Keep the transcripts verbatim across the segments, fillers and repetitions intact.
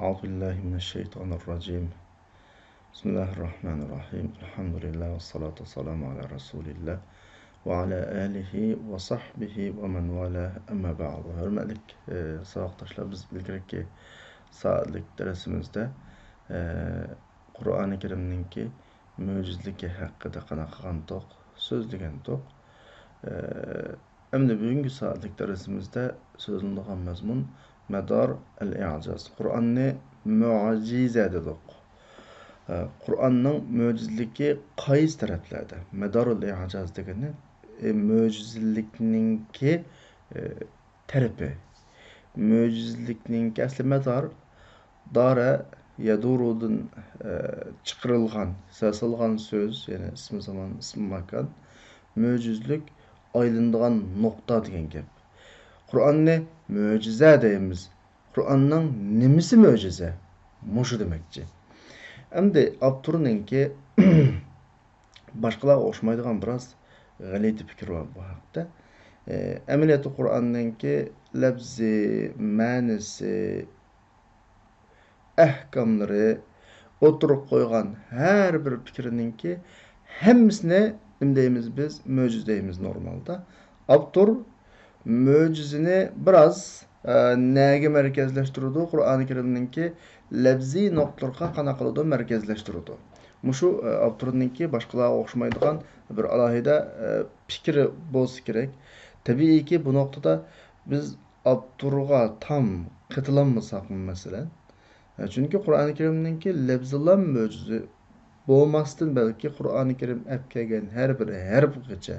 أعوذ بالله من الشيطان الرجيم. بسم الله الرحمن الرحيم. الحمد لله والصلاة والسلام على رسول الله وعلى آله وصحبه ومن والاه. أما بعد. ھۆرمەتلىك، ئى، ساۋاقداشلار، بىز ئىلگىرىكى سائەتلىك دەرسىمىزدە، ئى، قۇرئانى كەرىمنىڭكى مۆجىزىلىكى ھەققىدە قانداق قىلغانتۇق، سۆزلىگەنتۇق. ئى، ئەمدى بۈگۈنكى سائەتلىك دەرسىمىزدە سۆزلىنىدىغان مەزمۇن مەدار ئەل ئىجاز. قۇرئاننى مۆجىزە دېدۇق. ئە، قۇرئاننىڭ مۆجىزىلىكى قايسى تەرەپلەردە؟ مەدارۇل ئىجاز دېگىنى، ئە، مۆجىزىلىكنىڭكى، ئە، تەرىپى. مۆجىزىلىكنىڭكى ئەسلى مەدار، دارە يەدۇرۇدىن، ئە، چىقىرىلغان، سەسىلغان سۆز، يەنى ئىسمى زامان، ئىسمى ماكان. مۆجىزىلىك ئايلىنىدىغان نۇقتا دېگەن گەپ. قۇرئاننى مۆجىزە دەيمىز. قۇرئاننىڭ نېمىسى مۆجىزە؟ مۇشۇ دېمەكچى. ئەمدى ئاپتورنىڭكى باشقىلارغا ئوخشىمايدىغان بىراز غەلىتە پىكرى بار بۇ ھەقتە. ئى، ئەمەلىيەتتە قۇرئاننىڭكى لەپزى، مەنىسى، ئەھكاملىرى، ئوتتۇرىغا قويغان ھەر بىر پىكرىنىڭكى ھەممىسىنى نېمە دەيمىز بىز؟ مۆجىزە دەيمىز نورمالدا. ئاپتور مۆجىزىنى بىراز، ئە، نەگە مەركەزلەشتۈرىدۇ؟ قۇرئانى كەرىمنىڭكى لەپزىي نۇقتىلىرىغا قانداق قىلىدۇ؟ مەركەزلەشتۈرىدۇ. مۇشۇ، ئە، ئاپتورنىڭكى باشقىلارغا ئوخشىمايدىغان بىر ئالاھىدە، ئە، پىكرى بولسا كېرەك. تەبىئىيكى، بۇ نۇقتىدا بىز ئاپتورغا تام قېتىلالمىساقمۇ، مەسىلەن. ئە، چۈنكى قۇرئانى كەرىمنىڭكى لەپزىلا مۆجىزە بولماستىن، بەلكى قۇرئانى كەرىم ئەپ كەلگەن ھەر بىر ھەرپىگىچە،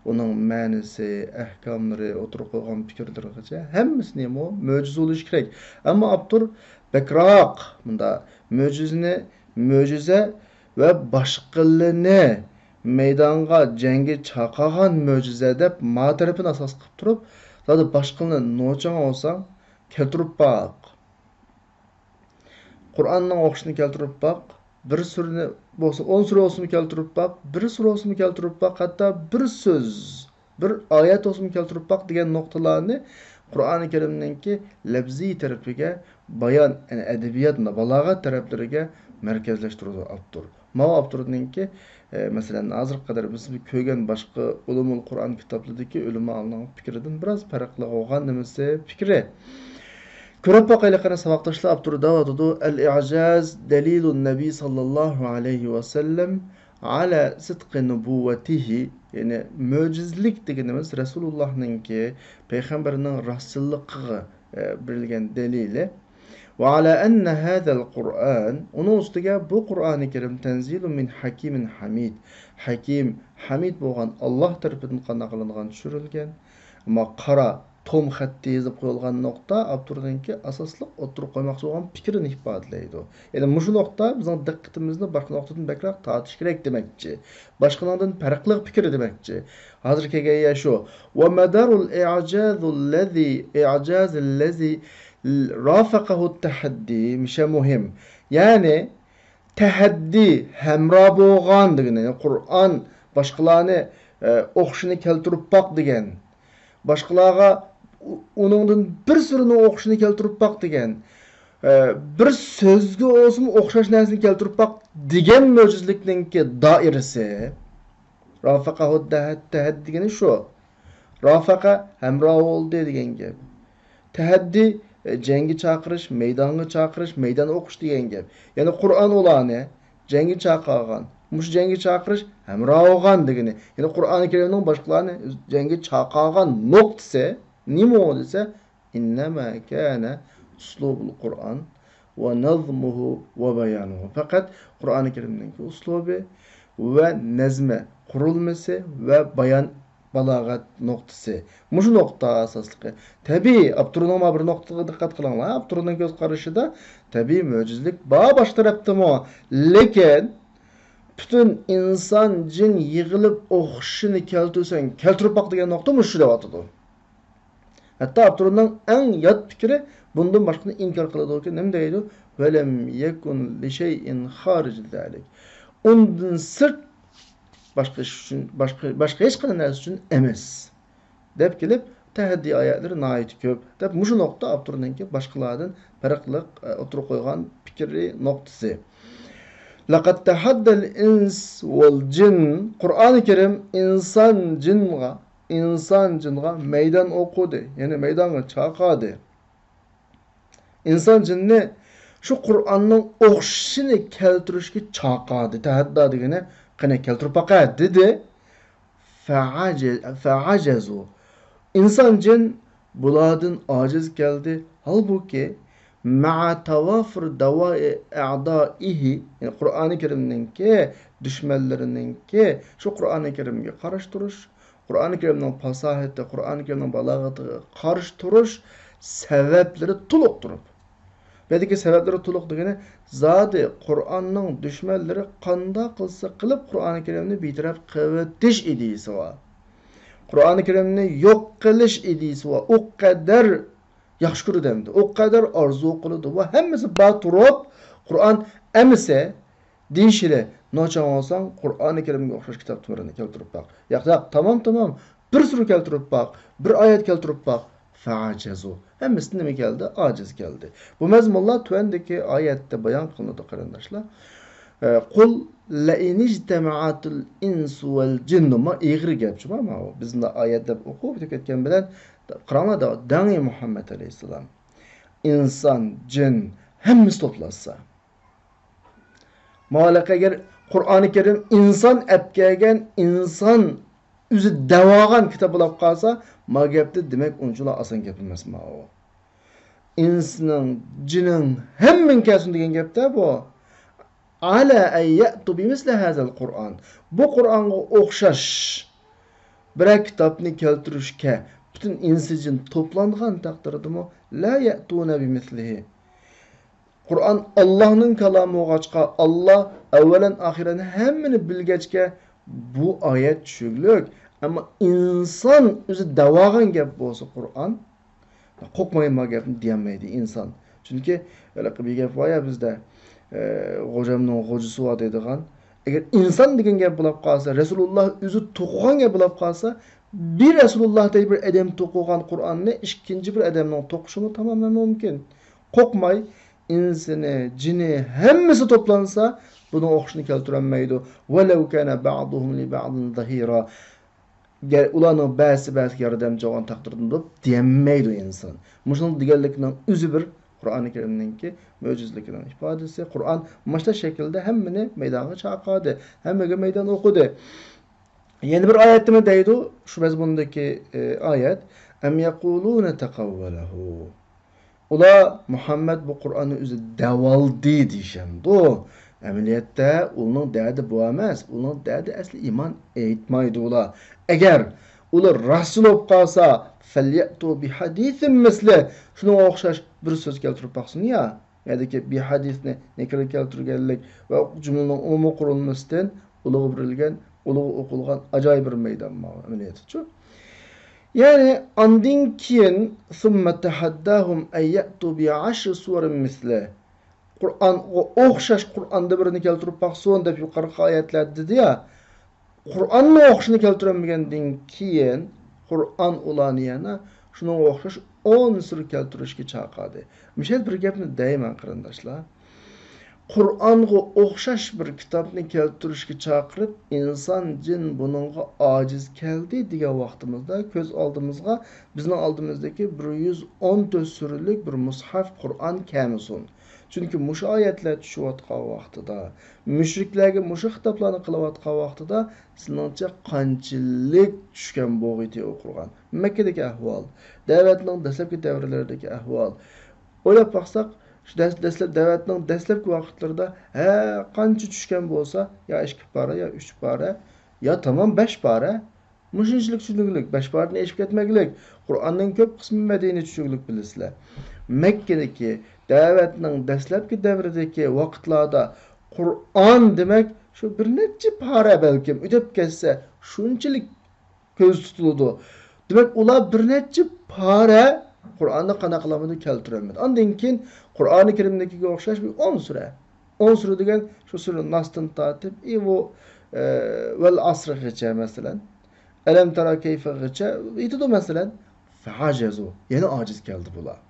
ئۇنىڭ مەنىسى، ئەھكاملىرى، ئوتتۇرىغا قويغان پىكىرلىرىگىچە ھەممىسىنىمۇ مۆجىزە بولۇشى كېرەك. ئەمما ئاپتور بەكراق مۇندا مۆجىزىنى مۆجىزە ۋە باشقىلىرىنى مەيدانغا، جەڭگە چاقىرغان مۆجىزە دەپ ما تەرىپىنى ئاساس قىلىپ تۇرۇپ، زادى باشقىلىرىنى نوچىڭ بولساڭ كەلتۈرۈپ باق. قۇرئاننىڭ ئوخشىشىنى كەلتۈرۈپ باق. بىر سۈرىنى بولسا، ئون سۈرە بولسىمۇ كەلتۈرۈپ باق، بىر سۈرە بولسىمۇ كەلتۈرۈپ باق، ھەتتا بىر سۆز، بىر ئايەت بولسىمۇ كەلتۈرۈپ باق دېگەن نۇقتىلارنى قۇرئانى كەرىمنىڭكى لەپزىي تەرىپىگە، بايان، يەنى ئەدەبىيات، بالاغەت تەرەپلىرىگە مەركەزلەشتۈرىدۇ ئاپتور. ماۋۇ ئاپتورنىڭكى، ئە، مەسىلەن، ھازىرغا قەدەر بىز كۆرگەن باشقا ئۇلۇمۇل قۇرئان كىتابلىرىدىكى ئۆلىمالارنىڭ پىكرىدىن بىراز پەرقلىق بولغان نېمىسى پىكرى. كۆرۈپ باقايلى قېنى ساۋاقداشلار، ئاپتور دەۋاتىدۇ، الإعجاز دليل النبي صلى الله عليه وسلم على صدق نبوته، يەنى مۆجىزىلىك دېگىنىمىز رەسۇلۇللاھنىڭكى، پەيغەمبەرنىڭ راستچىللىقىغا، ئە، بېرىلگەن دەلىلى. وعلى أن هذا القرآن، ئۇنىڭ ئۈستىگە بۇ قۇرئانى كەرىم تنزيل من حكيم حميد، ھەكىم، ھەمىد بولغان ئاللاھ تەرىپىدىن قانداق قىلىنغان، چۈشۈرۈلگەن. ئەمما قارا توم خەتتە يېزىپ قويۇلغان نۇقتا ئاپتورنىڭكى ئاساسلىق ئوتتۇرىغا قويماقچى بولغان پىكرىنى ئىپادىلەيدۇ. يەنى مۇشۇ نۇقتا بىزنىڭ دىققىتىمىزنى باشقا نۇقتىدىن بەكرەك تارتىشى كېرەك دېمەكچى. باشقىنىڭدىن پەرقلىق پىكىر دېمەكچى. ھازىر كەلگەن يەر شۇ. ومدار الإعجاز الذي، إعجاز الذي رافقه التحدي، مىشە مۇھىم. يەنى، تەھەددىي، ھەمراھ بولغان دېگىنى، يەنى قۇرئان باشقىلارنى، ئە، ئوخشىشىنى كەلتۈرۈپ باق دېگەن. باشقىلارغا ئۇ-، ئۇنىڭدىن بىر سۈرىنىڭ ئوخشىشىنى كەلتۈرۈپ باق دېگەن. ئە، بىر سۆزگە بولسىمۇ ئوخشاش نەرسىنى كەلتۈرۈپ باق دېگەن مۆجىزىلىكنىڭكى دائىرىسى. رافەقەھۇ تەھەد-، تەھەد دېگىنى شۇ. رافەقە ھەمراھ بولدى دېگەن گەپ. تەھەددى، ئە، جەڭگە چاقىرىش، مەيدانغا چاقىرىش، مەيدان ئوقۇش دېگەن گەپ. يەنى قۇرئان ئۇلارنى جەڭگە چاقىرغان. مۇشۇ جەڭگە چاقىرىش ھەمراھ بولغان دېگىنى. يەنى قۇرئانى كەرىمنىڭ باشقىلارنى جەڭگە چاقىرغان نۇقتىسى نېمە دېسە، إنما كان أسلوب القرآن ونظمه وبيانه. پەقەت قۇرئانى كەرىمنىڭكى ئۇسلۇبى ۋە نەزمى، قۇرۇلمىسى ۋە بايان بالاغەت نۇقتىسى. مۇشۇ نۇقتا ئاساسلىقى. تەبىئىي، ئاپتورنىڭ مانا بىر نۇقتىغا دىققەت قىلىڭلار. ئاپتورنىڭ كۆز قارىشىدا تەبىئىي مۆجىزىلىك بار باشقا تەرەپتىمۇ. لېكىن پۈتۈن ئىنسان، جىن يىغىلىپ ئوخشىشىنى كەلتۈرسەڭ، كەلتۈرۈپ باق دېگەن نۇقتا مۇشۇ دەۋاتىدۇ. ھەتتا ئاپتورنىڭ ئەڭ يات پىكرى بۇندىن باشقىنى ئىنكار قىلىدۇكى، نېمە دەيدۇ؟ ولم يكن لشيء خارج ذلك. ئۇندىن سىرت باشقا ئىش ئۈچۈن، باشقا، باشقا ھېچقانداق نەرسە ئۈچۈن ئەمەس، دەپ كېلىپ، تەھەددىي ئايەتلىرى ناھايىتى كۆپ، دەپ مۇشۇ نۇقتا ئاپتورنىڭكى باشقىلاردىن پەرقلىق، ئە، ئوتتۇرىغا قويغان پىكرى، نۇقتىسى. لەقەد تەھەددەل ئىنس ۋەل جىن. قۇرئانى كەرىم ئىنسان جىنغا، ئىنسان جىنغا مەيدان ئوقۇدى، يەنى مەيدانغا چاقادى. ئىنسان جىننى شۇ قۇرئاننىڭ ئوخشىشىنى كەلتۈرۈشكە چاقادى. تەھەددا دېگىنى، قېنى كەلتۈرۈپ باقە، دېدى. فەئەجە-، فەئەجەزۇ. ئىنسان جىن بۇلاردىن ئاجىز كەلدى. ھالبۇكى، مەئە تەۋافۇر دەۋائى ئەئدائىھى، يەنى قۇرئانى كەرىمنىڭكى دۈشمەنلىرىنىڭكى شۇ قۇرئانى كەرىمگە قارشى تۇرۇش، قۇرئانى كەرىمنىڭ پاساھىتى، قۇرئانى كەرىمنىڭ بالاغىتىغا قارشى تۇرۇش سەۋەبلىرى تولۇق تۇرۇپ. بۇ يەردىكى سەۋەبلىرى تولۇق دېگىنى، زادى قۇرئاننىڭ دۈشمەنلىرى قانداق قىلسا قىلىپ قۇرئانى كەرىمنى بىتەرەپ قىلىۋېتىش ئىدىيىسى بار. قۇرئانى كەرىمنى يوق قىلىش ئىدىيىسى بار. ئۇ قەدەر ياخشى كۆرىدۇ ئەمدى. ئۇ قەدەر ئارزۇ قىلىدۇ. ۋە ھەممىسى بار تۇرۇپ، قۇرئان ئەمىسە دېيىشىلى، نوچاڭ بولساڭ، قۇرئانى كەرىمگە ئوخشاش كىتابلىرىنى كەلتۈرۈپ باق. ياق، ياق، تامام، تامام. بىر سۈرە كەلتۈرۈپ باق، بىر ئايەت كەلتۈرۈپ باق. فەئەجەزۇ. ھەممىسىدىن نېمە كەلدى؟ ئاجىز كەلدى. بۇ مەزمۇنلار تۆۋەندىكى ئايەتتە بايان قىلىنىدۇ، قېرىنداشلار. ئە، قۇل لەئىنىجتەمەئەتۇل ئىنسۇ ۋەل جىننۇ. ما ئېغىر گەپ شۇ، ما، ما بۇ. بىز مۇنداق ئايەت دەپ ئوقۇپ ئۆتۈپ كەتكەن بىلەن، قاراڭلار، دەڭ، ئى مۇھەممەد ئەلەيھىسسالام. ئىنسان، جىن، ھەممىسى توپلاشسا. ماۋۇلارغا ئەگەر قۇرئانى كەرىم ئىنسان ئەپ كەلگەن، ئىنسان ئۆزى دەۋالغان كىتاب بولۇپ قالسا، ما گەپتە دېمەك ئۇنچىۋالا ئاسان گەپ ئەمەس ماۋۇ. ئىنسنىڭ، جىننىڭ، ھەممىڭ كەلسۇن دېگەن گەپتە بۇ. ئەلە ئەن يەئتۇ بىمىسلى ھازەل قۇرئان. بۇ قۇرئانغا ئوخشاش بىرەر كىتابنى كەلتۈرۈشكە پۈتۈن ئىنسى جىن توپلانغان تەقدىردىمۇ، لا يەئتۇنە بىمىسلىھى. قۇرئان ئاللاھنىڭ كالامى بولغاچقا، ئاللاھ ئەۋۋەلەن ئاخىرەن ھەممىنى بىلگەچكە، بۇ ئايەت چۈشۈكلۈك. ئەمما ئىنسان ئۆزى دەۋالغان گەپ بولسا قۇرئان، قورقماي ما گەپنى دېيەلمەيدۇ ئىنسان. چۈنكى ھېلىقى بىر گەپ بار يا بىزدە، ئە، غوجامنىڭ غوجىسى بار دەيدىغان. ئەگەر ئىنسان دېگەن گەپ بولۇپ قالسا، رەسۇلۇللاھ ئۆزى توقۇغان گەپ بولۇپ قالسا، بىر رەسۇلۇللاھ دەي بىر ئادەم توقۇغان قۇرئاننى ئىككىنچى بىر ئادەمنىڭ توقۇشىمۇ تامامەن مۇمكىن. قورقماي، ئىنسىنى، جىنى، ھەممىسى توپلانسا، بۇنىڭ ئوخشىشىنى كەلتۈرەلمەيدۇ. ۋەلەۋ كانە بەئزۇھۇم لىبەئزىن زەھىرا. گەر ئۇلارنىڭ بەزىسى بەزىگە ياردەمچى بولغان تەقدىردىمۇ دەپ دېيەلمەيدۇ ئىنسان. مۇشۇنى دېگەنلىكنىڭ ئۆزى بىر قۇرئانى كەرىمنىڭكى مۆجىزىلىكىنىڭ ئىپادىسى. قۇرئان مۇشۇنداق شەكىلدە ھەممىنى مەيدانغا چاقىردى، ھەممىگە مەيدان ئوقۇدى. يەنە بىر ئايەتتىمۇ دەيدۇ، شۇ مەزمۇندىكى، ئى، ئايەت، ئەم يەقۇلۇنە تەقەۋۋەلەھۇ. ئۇلار مۇھەممەد بۇ قۇرئاننى ئۆزى دەۋالدى دېيىشەمدۇ؟ ئەمەلىيەتتە ئۇنىڭ دەردى بۇ ئەمەس، ئۇنىڭ دەردى ئەسلى ئىمان ئېيتمايدۇ ئۇلار. ئەگەر ئۇلار راستچىل بولۇپ قالسا، فەليەتۇ بىھەدىسىن مىسلىھ، شۇنىڭغا ئوخشاش بىر سۆز كەلتۈرۈپ باقسۇن يا. يەنىكى بىھەدىسنى نەكىرە كەلتۈرگەنلىك ۋە جۈملىنىڭ ئومۇمىي قۇرۇلمىسىدىن ئۇلىغا بېرىلگەن، ئۇلىغا ئوقۇلغان ئاجايىپ بىر مەيدان ماۋۇ ئەمەلىيەتتىچۇ. يەنى ئاندىن كېيىن، ثم تحداهم أن يأتوا بعشر سور مثله. قۇرئانغا ئوخشاش قۇرئاندا بىرنى كەلتۈرۈپ باقسۇن دەپ يۇقىرىقى ئايەتلەردە دېدى يا. قۇرئاننىڭ ئوخشىشىنى كەلتۈرەلمىگەندىن كېيىن، قۇرئان ئۇلارنى يەنە شۇنىڭغا ئوخشاش ئون سۈرە كەلتۈرۈشكە چاقىردى. مۇشۇ يەردە بىر گەپنى دەيمەن، قېرىنداشلار. قۇرئانغا ئوخشاش بىر كىتابنى كەلتۈرۈشكە چاقىرىپ، ئىنسان، جىن بۇنىڭغا ئاجىز كەلدى دېگەن ۋاقتىمىزدا، كۆز ئالدىمىزغا بىزنىڭ ئالدىمىزدىكى بىر يۈز ئون تۆت سۈرىلىك بىر مۇسھەف قۇرئان كەلمىسۇن. چۈنكى مۇشۇ ئايەتلەر چۈشۈۋاتقان ۋاقتىدا، مۇشرىكلەرگە مۇشۇ خىتابلارنى قىلىۋاتقان ۋاقتىدا، سېنىڭچە قانچىلىك چۈشكەن بولغىيتى ئۇ قۇرئان؟ مەككىدىكى ئەھۋال، دەۋەتنىڭ دەسلەپكى دەۋرلىرىدىكى ئەھۋال. ئويلاپ باقساق، شۇ دەس-، دەسلەپ، دەۋەتنىڭ دەسلەپكى ۋاقىتلىرىدا ھە قانچە چۈشكەن بولسا، يا ئىككى پارە، يا ئۈچ پارە، يا تامام بەش پارە. مۇشۇنچىلىك چۈشىنىكلىك، بەش پارىدىن ئېشىپ كەتمەكلىك، قۇرئاننىڭ كۆپ قىسمى مەدەنىي چۈشىنىكلىك بىلىسىلەر. مەككىدىكى دەۋەتنىڭ دەسلەپكى دەۋرىدىكى ۋاقىتلاردا قۇرئان دېمەك، شۇ بىر نەچچە پارە بەلكىم، ئۆتۈپ كەتسە، شۇنچىلىك كۆزدە تۇتۇلىدۇ. دېمەك، ئۇلار بىر نەچچە پارە قۇرئاننى قانداق قىلالمىدى، كەلتۈرەلمىدى. ئاندىن كېيىن قۇرئانى كەرىمدىكىگە ئوخشاش بىر ئون سۈرە. ئون سۈرە دېگەن شۇ سۈرە ناستىن تارتىپ، ئى، بۇ، ئە، ۋەل ئەسرغىچە، مەسىلەن. ئەلەم تەرا كەيفەغىچە يېتىدۇ، مەسىلەن. فعجزوا، يەنە ئاجىز كەلدى بۇلار.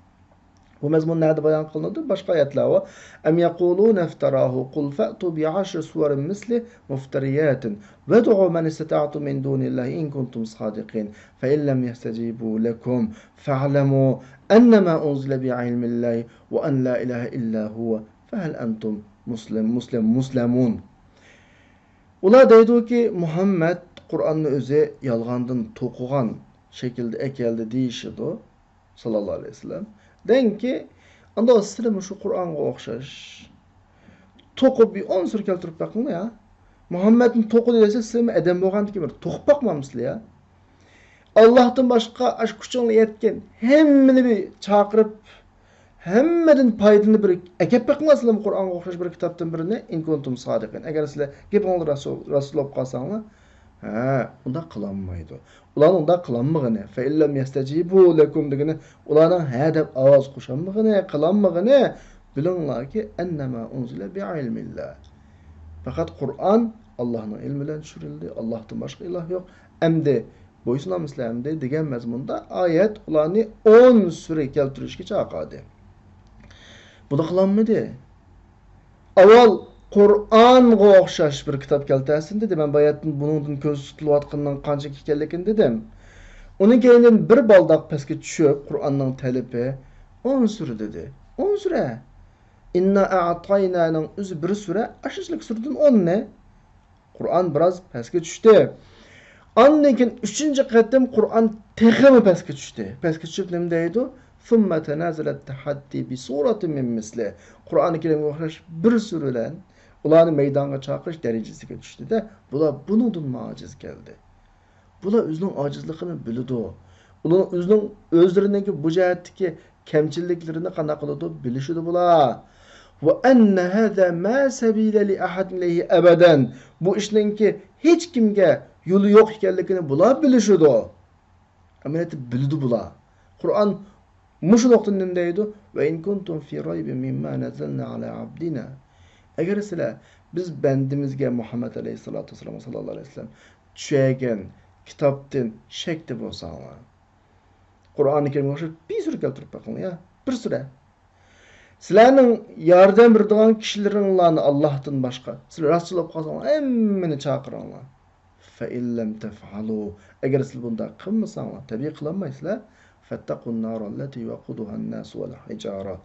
بۇ مەزمۇن نەدە بايان قىلىنىدۇ؟ باشقا ئايەتلەر بار. أم يقولون افتراه قل فأتوا بعشر سور مثله مفتريات وادعوا من استطعتم من دون الله إن كنتم صادقين فإن لم يستجيبوا لكم فاعلموا أنما أنزل بعلم الله وأن لا إله إلا هو فهل أنتم مسلم، مسلم، مسلمون. ئۇلار دەيدۇكى، مۇھەممەد قۇرئاننى ئۆزى يالغاندىن توقۇغان شەكىلدە ئەكەلدى دېيىشىدۇ، ساللاللاھۇ ئەلەيھى ۋەسەللەم. دەڭكى، ئاندا سىلەرمۇ شۇ قۇرئانغا ئوخشاش توقۇپ بىر ئون سۈرە كەلتۈرۈپ بېقىڭلار يا. مۇھەممەدنى توقۇدى دېسە، سىلەرمۇ ئادەم بولغاندىكىن بىر توقۇپ باقمامسىلەر يا. ئاللاھتىن باشقا ئاشۇ كۈچۈڭلار يەتكەن ھەممىنى بىر چاقىرىپ، ھەممىدىن پايدىنى بىر ئەكەپ بېقىڭلار، سىلەرمۇ قۇرئانغا ئوخشاش بىر كىتابتىن بىرىنى، إن كنتم صادقين. ئەگەر سىلەر گېپىڭلاردا راست، راست بولۇپ قالساڭلار، ھە، ئۇنداق قىلالمايدۇ. ئۇلارنىڭ ئۇنداق قىلالمىغىنى، فإن لم يستجيبوا لكم دېگىنى، ئۇلارنىڭ ھە دەپ ئاۋاز قوشالمىغىنى، قىلالمىغىنى، بىلىڭلاركى، أنما أنزل بعلم الله. پەقەت قۇرئان ئاللاھنىڭ ئىلمى بىلەن چۈشۈرۈلدى، ئاللاھتىن باشقا ئىلاھ يوق. ئەمدى بويسۇنامسىلەر ئەمدى دېگەن مەزمۇندا ئايەت ئۇلارنى ئون سۈرە كەلتۈرۈشكە چاقىردى. بۇنى قىلالمىدى. ئاۋۋال قۇرئانغا ئوخشاش بىر كىتاب كەلتۈرسۇن دېدى. مەن باياتتىن بۇنىڭدىن كۆز تۇتۇلۇۋاتقىنىنىڭ قانچىلىك ئىكەنلىكىنى دېدىم. ئۇنىڭ كەينىدىن بىر بالداق پەسكە چۈشۈپ، قۇرئاننىڭ تەلىپى ئون سۈرە دېدى. ئون سۈرە. ئىننا ئەئتاينانىڭ ئۆزى بىر سۈرە، ئاشۇنچىلىك سۈرىدىن ئوننى. قۇرئان بىراز پەسكە چۈشتى. ئاندىن كېيىن ئۈچىنچى قېتىم قۇرئان تېخىمۇ پەسكە چۈشتى. پەسكە چۈشۈپ نېمە دەيدۇ؟ ثم تنازل التحدي بسورة من مثله. قۇرئانى كەرىمگە ئوخشاش بىر سۈرە بىلەن ئۇلارنى مەيدانغا چاقىرىش دەرىجىسىگە چۈشتى-دە، بۇلار بۇنىڭدىنمۇ ئاجىز كەلدى. بۇلار ئۆزىنىڭ ئاجىزلىقىنى بىلىدۇ. ئۇلار ئۆزىنىڭ، ئۆزلىرىنىڭكى بۇ جەھەتتىكى كەمچىلىكلىرىنى قانداق قىلىدۇ؟ بىلىشىدۇ بۇلار. وأن هذا لا سبيل لأحد إليه أبدا. بۇ ئىشنىڭكى ھېچكىمگە يولى يوق ئىكەنلىكىنى بۇلار بىلىشىدۇ. ئەمەلىيەتتە بىلىدۇ بۇلار. قۇرئان مۇشۇ نۇقتىدا نېمە دەيدۇ؟ وإن كنتم في ريب مما نزلنا على عبدنا. ئەگەر سىلەر بىز بەندىمىزگە، مۇھەممەد ئەلەيھىسسالاتۇ ۋەسسالام، ساللاللاھۇ ئەلەيھى ۋەسەللەم، چۈشۈرگەن كىتابتىن شەكتە بولساڭلار، قۇرئانى كەرىمگە ئوخشاش بىر سۈرە كەلتۈرۈپ بېقىڭلار يا، بىر سۈرە. سىلەرنىڭ ياردەم بېرىدىغان كىشىلىرىڭلارنى ئاللاھتىن باشقا، سىلەر راستچىل بولۇپ قالساڭلار، ھەممىنى چاقىرىڭلار. فإن لم تفعلوا، ئەگەر سىلەر بۇنداق قىلمىساڭلار، تەبىئىي قىلالمايسىلەر. فاتقوا النار التي وقودها الناس والحجارة،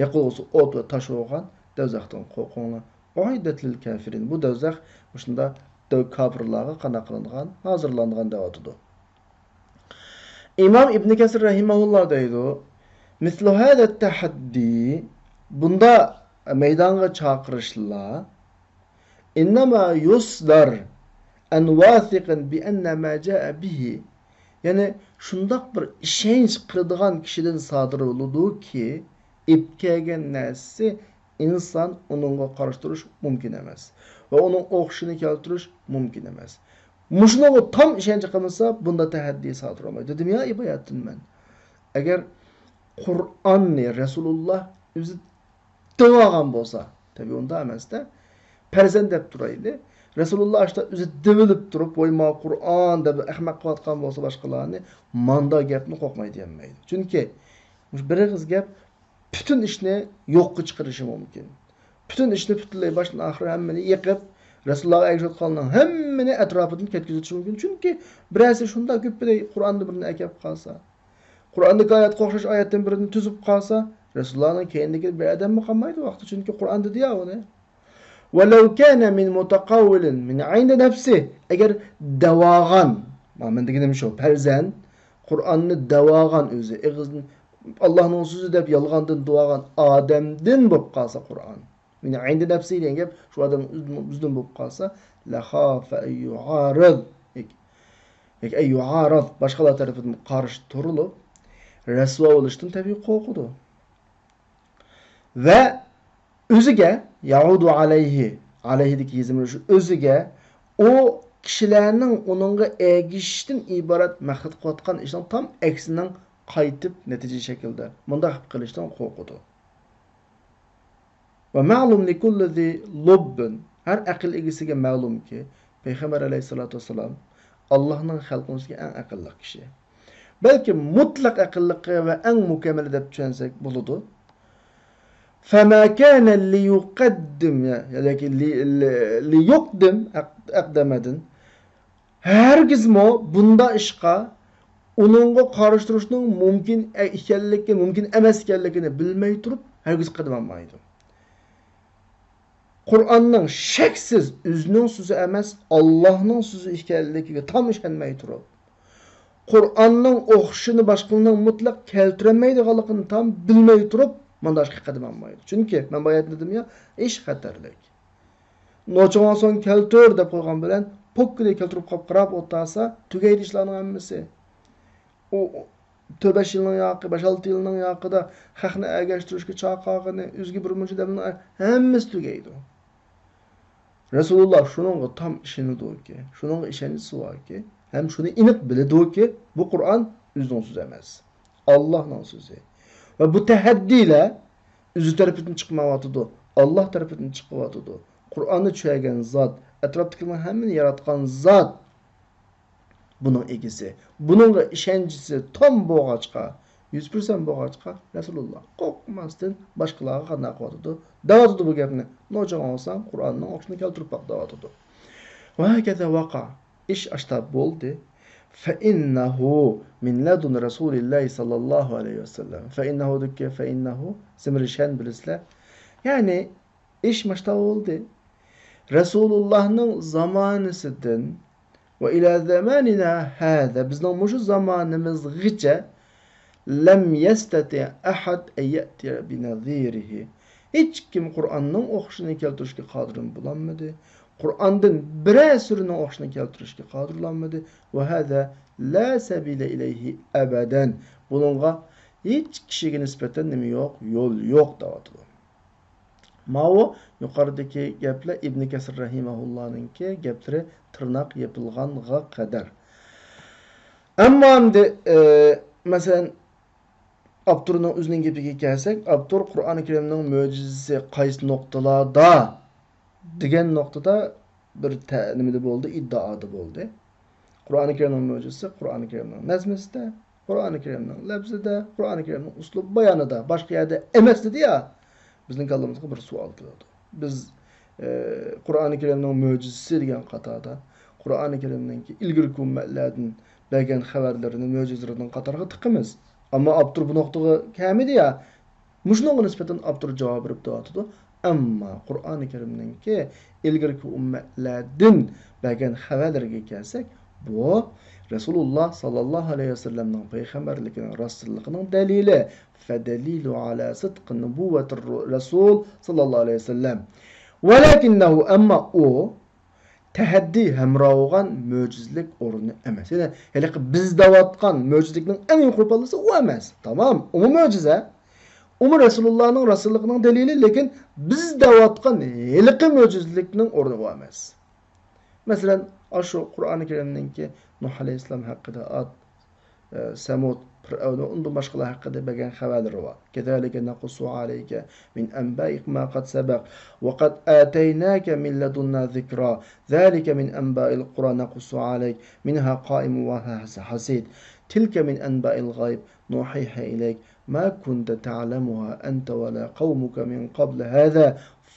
ياقىلغۇسى ئوت ۋە تاش بولغان دوزاختىن قورقۇڭلار. أعدت للكافرين، بۇ دوزاخ مۇشۇنداق دۆ-، كاپىرلارغا قانداق قىلىنغان، ھازىرلانغان دەۋاتىدۇ. ئىمام ئىبن كەسىر رەھىمەھۇللا دەيدۇ، مثل هذا التحدي، بۇندا مەيدانغا چاقىرىشلار، إنما يصدر عن واثق بأن ما جاء به، يەنى شۇنداق بىر ئىشەنچ قىلىدىغان كىشىدىن سادىر بولىدۇكى، ئېلىپ كەلگەن نەرسىسى ئىنسان ئۇنىڭغا قارشى تۇرۇش مۇمكىن ئەمەس ۋە ئۇنىڭ ئوخشىشىنى كەلتۈرۈش مۇمكىن ئەمەس. مۇشۇنىڭغا تام ئىشەنچ قىلمىسا، بۇندا تەھەددىي سادىر بولمايدۇ دېدىم يا باياتتىن مەن. ئەگەر قۇرئاننى رەسۇلۇللا ئۆزى دەۋالغان بولسا، تەبىئىي ئۇنداق ئەمەس-دە. پەرزەنت دەپ تۇرايلى. رەسۇلۇللا ئاشتا ئۆزى دېۋىلىپ تۇرۇپ، ۋاي ما قۇرئان دەپ ئەخمەق قىلىۋاتقان بولسا باشقىلارنى، ماندا گەپنى قورقماي دېيەلمەيدۇ. چۈنكى مۇشۇ بىر ئېغىز گەپ پۈتۈن ئىشنى يوققا چىقىرىشى مۇمكىن. پۈتۈن ئىشنى پۈتۈنلەي باشتىن ئاخىر ھەممىنى يېقىپ، رەسۇلۇللاغا ئەگىشىۋاتقانلارنىڭ ھەممىنى ئەتراپىدىن كەتكۈزۈۋېتىشى مۇمكىن. چۈنكى بىرەرسى شۇنداق گۈپپىدە قۇرئاندىن بىرنى ئەكەپ قالسا، قۇرئاندىكى ئايەتكە ئوخشاش ئايەتتىن بىرنى تۈزۈپ قالسا، رەسۇلۇللانىڭ كەينىدىكى بىر ئادەممۇ قالمايدۇ ۋاقتى، چۈنكى قۇرئان دېدى يا ئۇنى. ولو كان من متقول من عند نفسه، ئەگەر دەۋالغان، مانا مەن دېگىنىم شۇ، پەرزەنت قۇرئاننى دەۋالغان ئۆزى، ئېغىزدىن ئاللاھنىڭ سۆزى دەپ يالغاندىن دەۋالغان ئادەمدىن بولۇپ قالسا قۇرئان، من عند نفسه دېگەن گەپ شۇ ئادەم ئۆزىدىن، ئۆزىدىن بولۇپ قالسا، لخاف أن يعارض، ياكى، ياكى أن يعارض، باشقىلار تەرىپىدىن قارشى تۇرۇلۇپ، رەسۋا بولۇشتىن تەبىئىي قورقىدۇ. ۋە ئۆزىگە، يعود عليه، عليهدىكى يېزىم شۇ، ئۆزىگە، ئۇ كىشىلەرنىڭ ئۇنىڭغا ئەگىشىشتىن ئىبارەت مەقسەت قىلىۋاتقان ئىشنىڭ تام ئەكسىنىڭ قايتىپ نەتىجە شەكلىدە مۇنداق قىلىشتىن قورقىدۇ. ومعلوم لكل ذي لب، ھەر ئەقىل ئىگىسىگە مەلۇمكى، پەيغەمبەر ئەلەيھىسسالاتۇ ۋەسسالام ئاللاھنىڭ خەلقىنىڭ ئىچىدىكى ئەڭ ئەقىللىق كىشى. بەلكى مۇتلەق ئەقىللىقى ۋە ئەڭ مۇكەممىلى دەپ چۈشەنسەك بولىدۇ. فما كان ليقدم، ياكى لي-، لي-، ليقدم ئەق-، ئەقدەمدىن. ھەرگىزمۇ بۇنداق ئىشقا ئۇنىڭغا قارشى تۇرۇشنىڭ مۇمكىن ئىكەنلىكى، مۇمكىن ئەمەس ئىكەنلىكىنى بىلمەي تۇرۇپ، ھەرگىز قەدەم ئالمايدۇ. قۇرئاننىڭ شەكسىز ئۆزىنىڭ سۆزى ئەمەس، ئاللاھنىڭ سۆزى ئىكەنلىكىگە تام ئىشەنمەي تۇرۇپ، قۇرئاننىڭ ئوخشىشىنى باشقىلارنىڭ مۇتلەق كەلتۈرەلمەيدىغانلىقىنى تام بىلمەي تۇرۇپ، مانداق ئىشقا قەدەم ئالمايدۇ. چۈنكى مەن بايا دېدىم يا، ئىش خەتەرلىك. نوچىڭ ئالساڭ كەلتۈر دەپ قويغان بىلەن، پوككىدەك كەلتۈرۈپ قاپ قاراپ ئولتۇرسا، تۈگەيدۇ ئىشلارنىڭ ھەممىسى. ئۇ تۆت-بەش يىلنىڭ ياقى، بەش-ئالتە يىلنىڭ ياقىدا خەقنى ئەگەشتۈرۈشكە چاقىرغىنى، ئۆزىگە بىر مۇنچە دەمنىڭ ھەممىسى تۈگەيدۇ. رەسۇلۇللا شۇنىڭغا تام ئىشىنىدۇكى، شۇنىڭغا ئىشەنچىسى باركى، ھەم شۇنى ئېنىق بىلىدۇكى، بۇ قۇرئان ئۆزىنىڭ سۆزى ئەمەس، ئاللاھنىڭ سۆزى. ۋە بۇ تەھەددىيلەر ئۆزى تەرىپىدىن چىقمايۋاتىدۇ، ئاللاھ تەرىپىدىن چىقىۋاتىدۇ. قۇرئاننى چۈشەنگەن زات، ئەتراپتىكىلەرنىڭ ھەممىنى ياراتقان زات بۇنىڭ ئىگىسى. بۇنىڭغا ئىشەنچىسى تام بولغاچقا، يۈز پىرسەنت بولغاچقا، رەسۇلۇللا قورقماستىن باشقىلارغا قانداق قىلىۋاتىدۇ؟ دەۋاتىدۇ بۇ گەپنى. نوچىڭ ئالساڭ، قۇرئاننىڭ ئوخشىشىنى كەلتۈرۈپ باق دەۋاتىدۇ. وهكذا وقع. ئىش ئاشتا بولدى. فإنه من لدن رسول الله صلى الله عليه وسلم. فإنه دىكى فإنه زىمىرشەن بىلىسىلەر. يەنى ئىش ماشتا بولدى. رەسۇلۇللاھنىڭ زامانىسىدىن وإلى زماننا هذا، بىزنىڭ مۇشۇ زامانىمىزغىچە لم يستطع أحد أن يأتي بنظيره. ھېچكىم قۇرئاننىڭ ئوخشىشىنى كەلتۈرۈشكە قادىر بولالمىدى. قۇرئاندىن بىرەر سۈرىنىڭ ئوخشىشىنى كەلتۈرۈشكە قادىر بولالمىدى. وهذا لا سبيل إليه أبدا. بۇنىڭغا ھېچ كىشىگە نىسبەتەن نېمە يوق؟ يول يوق دەۋاتىدۇ. ماۋۇ يۇقىرىدىكى گەپلەر ئىبن كەسىر رەھىمەھۇللانىڭكى گەپلىرى تىرناق يېپىلغانغا قەدەر. ئەمما ئەمدى، ئى، مەسىلەن، ئاپتورنىڭ ئۆزىنىڭ گېپىگە كەلسەك، ئاپتور قۇرئان كەرىمنىڭ مۆجىزىسى قايسى نۇقتىلاردا دېگەن نۇقتىدا بىر تە-، نېمىدە بولدى، ئىددىئادا بولدى. قۇرئان كەرىمنىڭ مۆجىزىسى قۇرئان كەرىمنىڭ نەزمىسىدە، قۇرئان كەرىمنىڭ لەپزىدە، قۇرئان كەرىمنىڭ ئۇسلۇب بايانىدا، باشقا يەردە ئەمەس دېدى يا. بىزنىڭ كاللىمىزغا بىر سوئال كېلىدۇ. بىز، ئە، قۇرئان كەرىمنىڭ مۆجىزىسى دېگەن قاتاردا، قۇرئان كەرىمنىڭكى ئىلگىرىكى ئۈممەتلەردىن بەرگەن خەۋەرلىرىنى مۆجىزىلىرىنىڭ قاتارىغا تىقىمىز. ئەمما ئاپتور بۇ نۇقتىغا كەلمىدى يا. مۇشۇنىڭغا نىسبەتەن ئاپتور جاۋاب بېرىپ دەۋاتىدۇ. ئەمما قۇرئانى كەرىمنىڭكى ئىلگىرىكى ئۈممەتلەردىن بەرگەن خەۋەرلىرىگە كەلسەك، بۇ رەسۇلۇللا ساللاللاھۇ ئەلەيھى ۋەسەللەمنىڭ پەيغەمبەرلىكىنىڭ راستلىقىنىڭ دەلىلى. فدليل على صدق نبوة الرسول صلى الله عليه وسلم. ولكنه، ئەمما ئۇ تەھەددىي ھەمراھ بولغان مۆجىزىلىك ئورنى ئەمەس. يەنى ھېلىقى بىز دەۋاتقان مۆجىزىلىكنىڭ ئەڭ يۇقىرى پاللىسى ئۇ ئەمەس. تامام، ئۇمۇ مۆجىزە. ئۇمۇ رەسۇلۇللانىڭ راستلىقىنىڭ دەلىلى، لېكىن بىز دەۋاتقان ھېلىقى مۆجىزىلىكنىڭ ئورنى ئۇ ئەمەس. مەسىلەن، ئاشۇ قۇرئانى كەرىمنىڭكى نۇھ ئەلەيھىسسالام ھەققىدە، ئاد، ئە، سەمۇد، پىرئەۋن ۋە ئۇندىن باشقىلار ھەققىدە بەرگەن خەۋەرلىرى بار. كذلك نقص عليك من أنباء ما قد سبق وقد آتيناك من لدنا ذكرا ذلك من أنباء القرى نقص عليك منها قائم وحصيد تلك من أنباء الغيب نوحيها إليك ما كنت تعلمها أنت ولا قومك من قبل هذا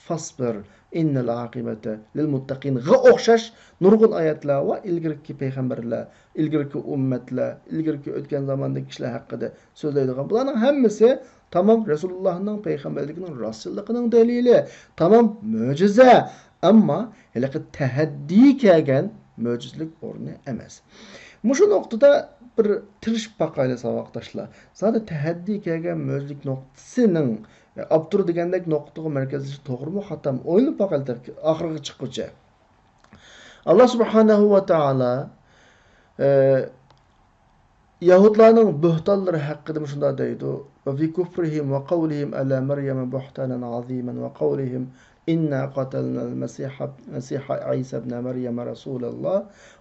فاصبر إن العاقبة للمتقين غا ئوخشاش نۇرغۇن ئايەتلەر ۋە ئىلگىرىكى پەيغەمبەرلەر، ئىلگىرىكى ئۈممەتلەر، ئىلگىرىكى ئۆتكەن زاماندىكى كىشىلەر ھەققىدە سۆزلەيدىغان. بۇلارنىڭ ھەممىسى تامام رەسۇلۇللانىڭ پەيغەمبەرلىكىنىڭ راستچىللىقىنىڭ دەلىلى، تامام مۆجىزە. ئەمما ھېلىقى تەھەددىي كەلگەن مۆجىزىلىك ئورنى ئەمەس. مۇشۇ نۇقتىدا بىر تىرىشىپ باقايلى، ساۋاقداشلار. زادى تەھەددىي كەلگەن مۆجىزىلىك نۇقتىسىنىڭ، ئاپتور دېگەندەك نۇقتىغا مەركەزلىشىش توغرىمۇ، خاتامۇ؟ ئويلىنىپ باقايلى ئاخىرىغا چىققۇچە. ئاللا سۇبھانەھۇ ۋە تائالا، ئە، يەھۇدلارنىڭ بۆھتانلىرى ھەققىدە مۇشۇنداق دەيدۇ: وفي كفرهم وقولهم على مريم بهتانا عظيما وقولهم إنا قتلنا المسيح، مسيح عيسى ابن مريم رسول الله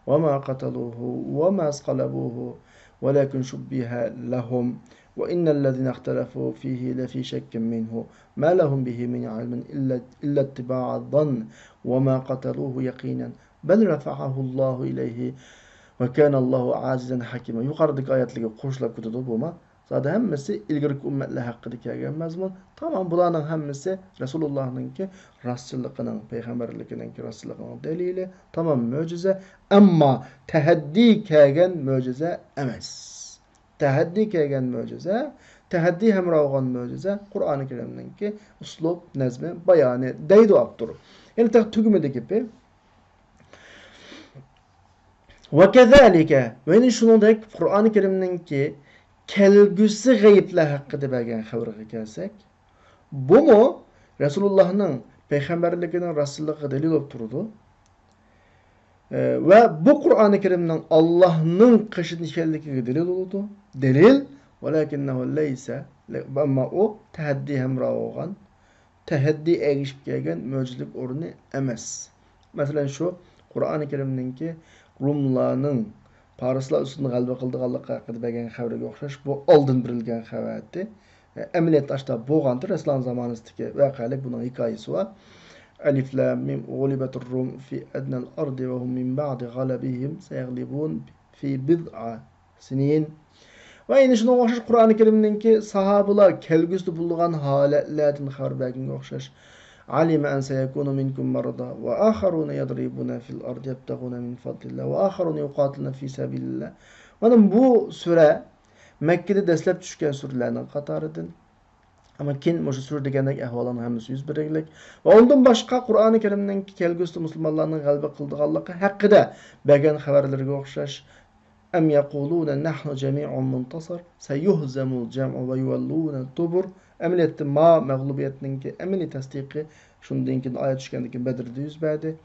وما قتلوه وما صلبوه ولكن شبه لهم وإن الذين اختلفوا فيه لفي شك منه ما لهم به من علم إلا، إلا اتباع الظن وما قتلوه يقينا بل رفعه الله إليه ۋە كانەللاھۇ ئەزىزەن ھەكىمە. يۇقىرىدىكى ئايەتلەرگە قوشۇلۇپ كېتىدۇ بۇمۇ. زادى ھەممىسى ئىلگىرىكى ئۈممەتلەر ھەققىدە كەلگەن مەزمۇن. تامام بۇلارنىڭ ھەممىسى رەسۇلۇللاھنىڭكى راستچىللىقىنىڭ، پەيغەمبەرلىكىنىڭكى راستچىللىقىنىڭ دەلىلى. تامام مۆجىزە. ئەمما تەھەددىي كەلگەن مۆجىزە ئەمەس. تەھەددىي كەلگەن مۆجىزە، تەھەددىي ھەمراھ بولغان مۆجىزە قۇرئانى كەرىمنىڭكى ئۇسلۇب، نەزمى، بايانى دەيدۇ ئاپتور. يەنى تېخى تۈگىمىدى گېپى. ۋەكەزالىكە، ۋە يەنە شۇنىڭدەك قۇرئانى كەرىمنىڭكى كەلگۈسى غەيىبلەر ھەققىدە بەرگەن خەۋىرىگە كەلسەك، بۇمۇ رەسۇلۇللاھنىڭ پەيغەمبەرلىكىنىڭ راستچىللىقىغا دەلىل بولۇپ تۇرىدۇ. ئە، ۋە بۇ قۇرئانى كەرىمنىڭ ئاللاھنىڭ قېشىدا ئىكەنلىكىگە دەلىل بولىدۇ. دەلىل، ۋەلەكىننەھۇ لەيسە، ئەمما ئۇ تەھەددىي ھەمراھ بولغان، تەھەددىي ئەگىشىپ كەلگەن مۆجىزىلىك ئورنى ئەمەس. مەسىلەن، شۇ قۇرئانى كەرىمنىڭكى روملارنىڭ پارسلار ئۈستىدىن غەلىبە قىلىدىغانلىقى ھەققىدە بەرگەن خەۋىرىگە ئوخشاش، بۇ ئالدىن بېرىلگەن خەۋەر ئىدى. ئەمەلىيەتتە ئاشتا بولغانتى، رەسۇلۇللاھنىڭ زامانىسىدىكى ۋەقەلىك بۇنىڭ ھېكايىسى بار. ئەلىف لام مىم، غۇلىبەتۇر رۇم فى ئەدنەل ئەردى ۋە ھۇم مىن بەئدى غەلەبىھىم سەيەغلىبۇن فى بىضئە سىنىن. ۋە يەنە شۇنىڭغا ئوخشاش قۇرئانى كەرىمنىڭكى ساھابىلار كەلگۈسىدە بولىدىغان ھالەتلەردىن خەۋەر بەرگەنگە ئوخشاش. علم أن سيكون منكم مرضى وآخرون يضربون في الأرض يبتغون من فضل الله وآخرون يقاتلون في سبيل الله. مانا بۇ سۈرە مەككىدە دەسلەپ چۈشكەن سۈرىلەرنىڭ قاتارىدىن. ئەمما كېيىن مۇشۇ سۈرە دېگەندەك ئەھۋاللارنىڭ ھەممىسى يۈز بېرەرلىك. ۋە ئۇندىن باشقا قۇرئانى كەرىمنىڭ كەلگۈسىدە مۇسۇلمانلارنىڭ غەلىبە قىلىدىغانلىقى ھەققىدە بەرگەن خەۋەرلىرىگە ئوخشاش. أم يقولون نحن جميع منتصر سيهزم الجمع ويولون الدبر. ئەمەلىيەتتە ما مەغلۇبىيەتنىڭكى ئەمەلىي تەستىقى شۇندىن كېيىن ئايەت چۈشكەندىن كېيىن بەدرىدە يۈز بەردى.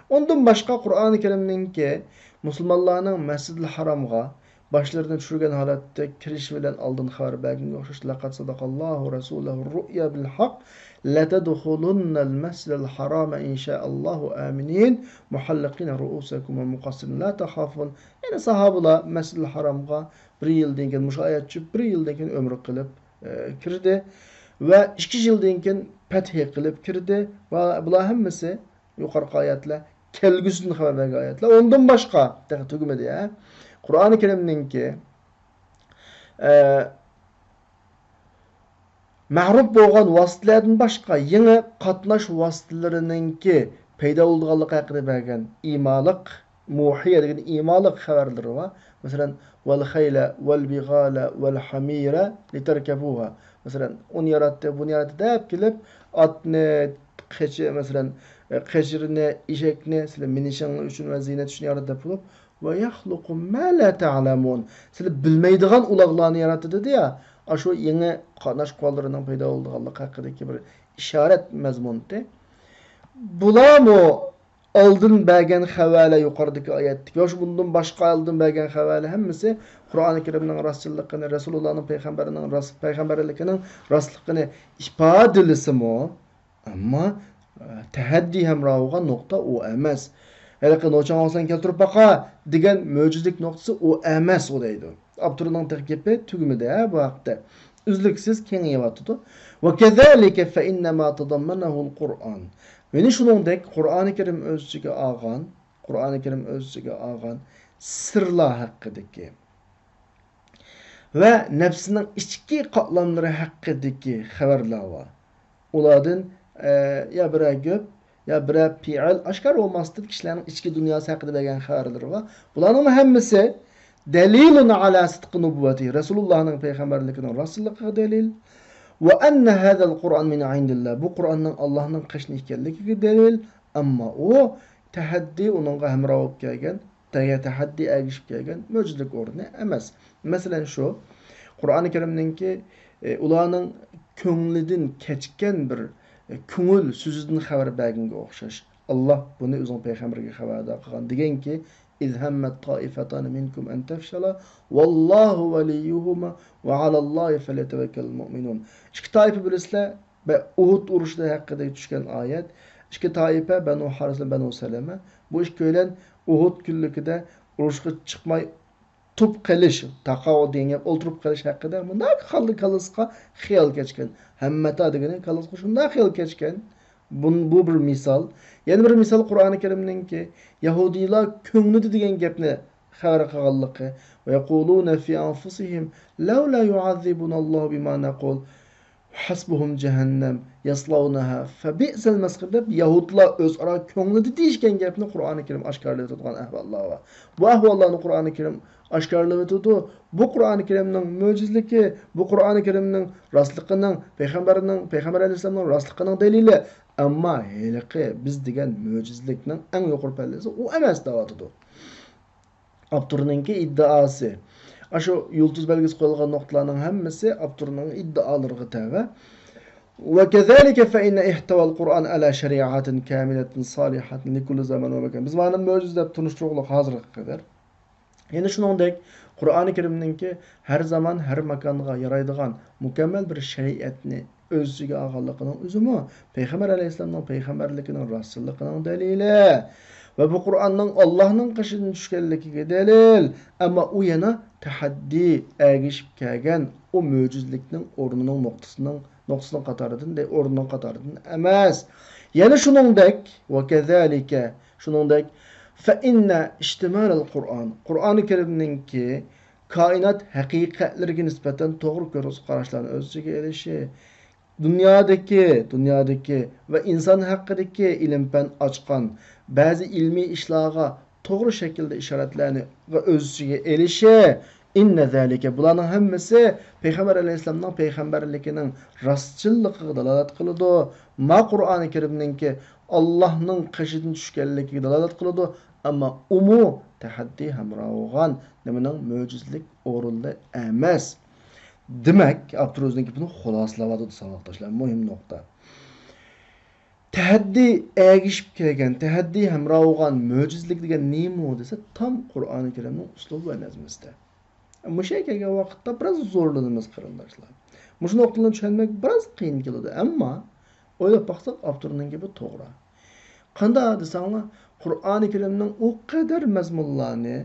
ئۇندىن باشقا قۇرئانى كەرىمنىڭكى مۇسۇلمانلارنىڭ مەسجىدىل ھارامغا باشلىرىنى چۈشۈرگەن ھالەتتە كىرىشى بىلەن ئالدىن خەۋەر بەرگەنگە ئوخشاش. لقد صدق الله رسوله الرؤيا بالحق لتدخلن المسجد الحرام إن شاء الله آمنين محلقين رؤوسكم ومقصرين لا تخافون. يەنى ساھابىلار مەسجىدىل ھارامغا بىر يىلدىن كېيىن، مۇشۇ ئايەت چۈشۈپ، بىر يىلدىن كېيىن ئۆمرە قىلىپ، ئە، كىردى ۋە ئىككى يىلدىن كېيىن پەتھى قىلىپ كىردى ۋە بۇلار ھەممىسى يۇقىرىقى ئايەتلەر، كەلگۈسىدىن خەۋەر بەرگەن ئايەتلەر. ئۇندىن باشقا، تېخى تۈگىمىدى، ھە؟ قۇرئانى كەرىمنىڭكى، ئە، مەغرۇپ بولغان ۋاسىتىلەردىن باشقا يېڭى قاتناش ۋاسىتىلىرىنىڭكى پەيدا بولىدىغانلىقى ھەققىدە بەرگەن ئىمالىق، مۇھىيە دېگەن ئىمالىق خەۋەرلىرى بار. مەسىلەن، ۋەل خەيلە ۋەل بىغالە ۋەل ھەمىرە لىتەركەبۇھا. مەسىلەن، ئۇنى ياراتتى، بۇنى ياراتتى دەپ كېلىپ، ئاتنى، قېچى-، مەسىلەن، قېچىرنى، ئېشەكنى سىلەر مىنىشىڭلار ئۈچۈن ۋە زىينەت ئۈچۈن ياراتتى دەپ بولۇپ، ۋە يەخلۇقۇ مە لە تەئلەمۇن. سىلەر بىلمەيدىغان ئۇلاغلارنى ياراتتى دېدى يا. ئاشۇ يېڭى قاتناش قوراللىرىنىڭ پەيدا بولىدىغانلىقى ھەققىدىكى بىر ئىشارەت مەزمۇنىتى. بۇلارمۇ ئالدىن بەرگەن خەۋەرلەر يۇقىرىدىكى ئايەتتىكى ۋە شۇ بۇندىن باشقا ئالدىن بەرگەن خەۋەرلەر ھەممىسى قۇرئانى كەرىمنىڭ راستچىللىقىنى، رەسۇلۇللانىڭ پەيغەمبەرنىڭ راست، پەيغەمبەرلىكىنىڭ راستلىقىنى ئىپادىلىسىمۇ، ئەمما، ئە، تەھەددىي ھەمراھ بولغان نۇقتا ئۇ ئەمەس. ھېلىقى نوچاڭ ھوسەن كەلتۈرۈپ باقا دېگەن مۆجىزىلىك نۇقتىسى ئۇ ئەمەس، ئۇ دەيدۇ. ئاپتورنىڭ تېخى گېپى تۈگىمىدى، ھە، بۇ ھەقتە. ئۈزلۈكسىز كېڭىيىۋاتىدۇ. ۋە كەزالىكە فەئىننەما تەزەممەنەھۇل قۇرئان. يەنى شۇنىڭدەك قۇرئانى كەرىم ئۆز ئىچىگە ئالغان، قۇرئانى كەرىم ئۆز ئىچىگە ئالغان سىرلار ھەققىدىكى ۋە نەپسىنىڭ ئىچكى قاتلاملىرى ھەققىدىكى خەۋەرلەر بار. ئۇلاردىن، ئە، يا بىرەر گەپ، يا بىرەر پېئىل ئاشكارا بولماستىن، كىشىلەرنىڭ ئىچكى دۇنياسى ھەققىدە بەرگەن خەۋەرلىرى بار. بۇلارنىڭ ھەممىسى دەلىلۇن ئالا سىدقى نۇبۇۋۋەتى، رەسۇلۇللانىڭ پەيغەمبەرلىكىنىڭ راستچىللىقىغا دەلىل. ۋە ئەننە ھازەل قۇرئان مىن ئىندىللا، بۇ قۇرئاننىڭ ئاللاھنىڭ قېشىدىن ئىكەنلىكىگە دەلىل. ئەمما ئۇ تەھەددىي ئۇنىڭغا ھەمراھ بولۇپ كەلگەن، تەگە تەھەددىي ئەگىشىپ كەلگەن مۆجىزىلىك ئورنى ئەمەس. مەسىلەن، شۇ قۇرئانى كەرىمنىڭكى، ئى، ئۇلارنىڭ كۆڭلىدىن كەچكەن بىر، ئى، كۆڭۈل سۆزىدىن خەۋەر بەرگەنگە ئوخشاش. ئاللا بۇنى ئۆزىنىڭ پەيغەمبىرىگە خەۋەردار قىلغان دېگەنكى، إذ همت طائفتان منكم أن تفشلا والله وليهما وعلى الله فليتوكل المؤمنون. ئىككى تائىپە بىلىسىلەر، بە-، ئۇھۇد ئۇرۇشى ھەققىدە چۈشكەن ئايەت. ئىككى تائىپە، بەنۇ ھارىس بىلەن بەنۇ سەلەمە. بۇ ئىككىيلەن ئۇھۇد كۈنلۈكىدە ئۇرۇشقا چىقماي تۇپ قېلىش، تاقاۋ دېگەن گەپ، ئولتۇرۇپ قېلىش ھەققىدە مۇنداق خالدا كاللىسىغا خىيال كەچكەن. ھەممەتا دېگىنى كاللىسىغا شۇنداق خىيال كەچكەن. بۇن-، بۇ بىر مىسال. يەنە بىر مىسال قۇرئانى كەرىمنىڭكى، يەھۇدىيلار كۆڭلىدە دېگەن گەپنى خەۋەر قىلغانلىقى، وَيَقُولُونَ فِي أَنْفُسِهِمْ لَوْلَا يُعَذِّبُنَا اللَّهُ بِمَا نَقُولُ حَسْبُهُمْ جَهَنَّمُ يَصْلَوْنَهَا فَبِئْسَ الْمَصِيرُ دەپ يەھۇدلار ئۆزئارا كۆڭلىدە دېيىشكەن گەپنى قۇرئانى كەرىم ئاشكارىلىۋېتىدىغان ئەھۋاللار بار. بۇ ئەھۋاللارنى قۇرئانى كەرىم ئاشكارىلىۋېتىدۇ. بۇ قۇرئانى كەرىمنىڭ مۆجىزىلىكى، بۇ قۇرئانى كەرىمنىڭ راستلىقىنىڭ، پەيغەمبەرنىڭ، پەيغەمبەر ئەلەيھىسسالامنىڭ راستلىقىنىڭ دەلىلى. ئەمما ھېلىقى بىز دېگەن مۆجىزىلىكنىڭ ئەڭ يۇقىرى پەللىسى ئۇ ئەمەس دەۋاتىدۇ. ئاپتورنىڭكى ئىددىئاسى. ئاشۇ يۇلتۇز بەلگىسى قويۇلغان نۇقتىلارنىڭ ھەممىسى ئاپتورنىڭ ئىددىئالىرىغا تەۋە. وَكَذَلِكَ فَإِنَّ احْتَوَى الْقُرْآنَ عَلَى شَرِيعَةٍ كَامِلَةٍ صَالِحَةٍ لِكُلِّ زَمَانٍ وَمَكَانٍ. بىز مانا مۆجىزە دەپ تونۇشتۇرغۇلۇق ھازىرغا قەدەر. يەنە شۇنىڭدەك، قۇرئانى كەرىمنىڭكى ھەر زامان، ھەر ماكانغا يارايدىغان مۇكەممەل بىر شەرىئەتنى ئۆز ئىچىگە ئالغانلىقىنىڭ ئۆزىمۇ پەيغەمبەر ئەلەيھىسسالامنىڭ پەيغەمبەرلىكىنىڭ راستچىللىقىنىڭ دەلىلى ۋە بۇ قۇرئاننىڭ ئاللاھنىڭ قېشىدىن چۈشكەنلىكىگە دەلىل. ئەمما ئۇ يەنە تەھەددىي، ئەگىشىپ كەلگەن ئۇ مۆجىزىلىكنىڭ ئورنىنىڭ نۇقتىسىنىڭ، نۇقتىسىنىڭ قاتارىدىن، ئورنىنىڭ قاتارىدىن ئەمەس. يەنە شۇنىڭدەك، وَكَذَلِكَ، شۇنىڭدەك، فَإِنَّ اشْتِمَالَ الْقُرْآنِ، قۇرئانى كەرىمنىڭكى كائىنات ھەقىقەتلىرىگە نىسبەتەن توغرا كۆز قاراشلارنى ئۆز ئىچىگە ئېلىشى، دۇنيادىكى، دۇنيادىكى ۋە ئىنسان ھەققىدىكى ئىلىم-پەن ئاچقان بەزى ئىلمىي ئىشلارغا توغرا شەكىلدە ئىشارەتلەرنى ئۆز ئىچىگە ئېلىشى، إِنَّ ذَلِكَ، بۇلارنىڭ ھەممىسى پەيغەمبەر ئەلەيھىسسالامنىڭ پەيغەمبەرلىكىنىڭ راستچىللىقىغا دالالەت قىلىدۇ. ما قۇرئانى كەرىمنىڭكى ئاللاھنىڭ قېشىدىن چۈشكەنلىكىگە دالالەت قىلىدۇ. ئەمما ئۇمۇ تەھەددىي ھەمراھ بولغان نېمىنىڭ مۆجىزىلىك ئورۇندا ئەمەس. دېمەك، ئاپتور ئۆزىنىڭ گېپىنى خۇلاسىلەۋاتىدۇ، ساۋاقداشلار. مۇھىم نۇقتا. تەھەددىي ئەگىشىپ كەلگەن، تەھەددىي ھەمراھ بولغان مۆجىزىلىك دېگەن نېمە دېسە، تام قۇرئانى كەرىمنىڭ ئۇسلۇبى ۋە نەزمىسىدە. مۇشۇ يەرگە كەلگەن ۋاقىتتا بىراز زورلىنىمىز، قېرىنداشلار. مۇشۇ نۇقتىنى چۈشەنمەك بىراز قىيىن كېلىدۇ، ئەمما ئويلاپ باقساق، ئاپتورنىڭ گېپى توغرا. قانداق دېسەڭلار، قۇرئانى كەرىمنىڭ ئۇ قەدەر مەزمۇنلارنى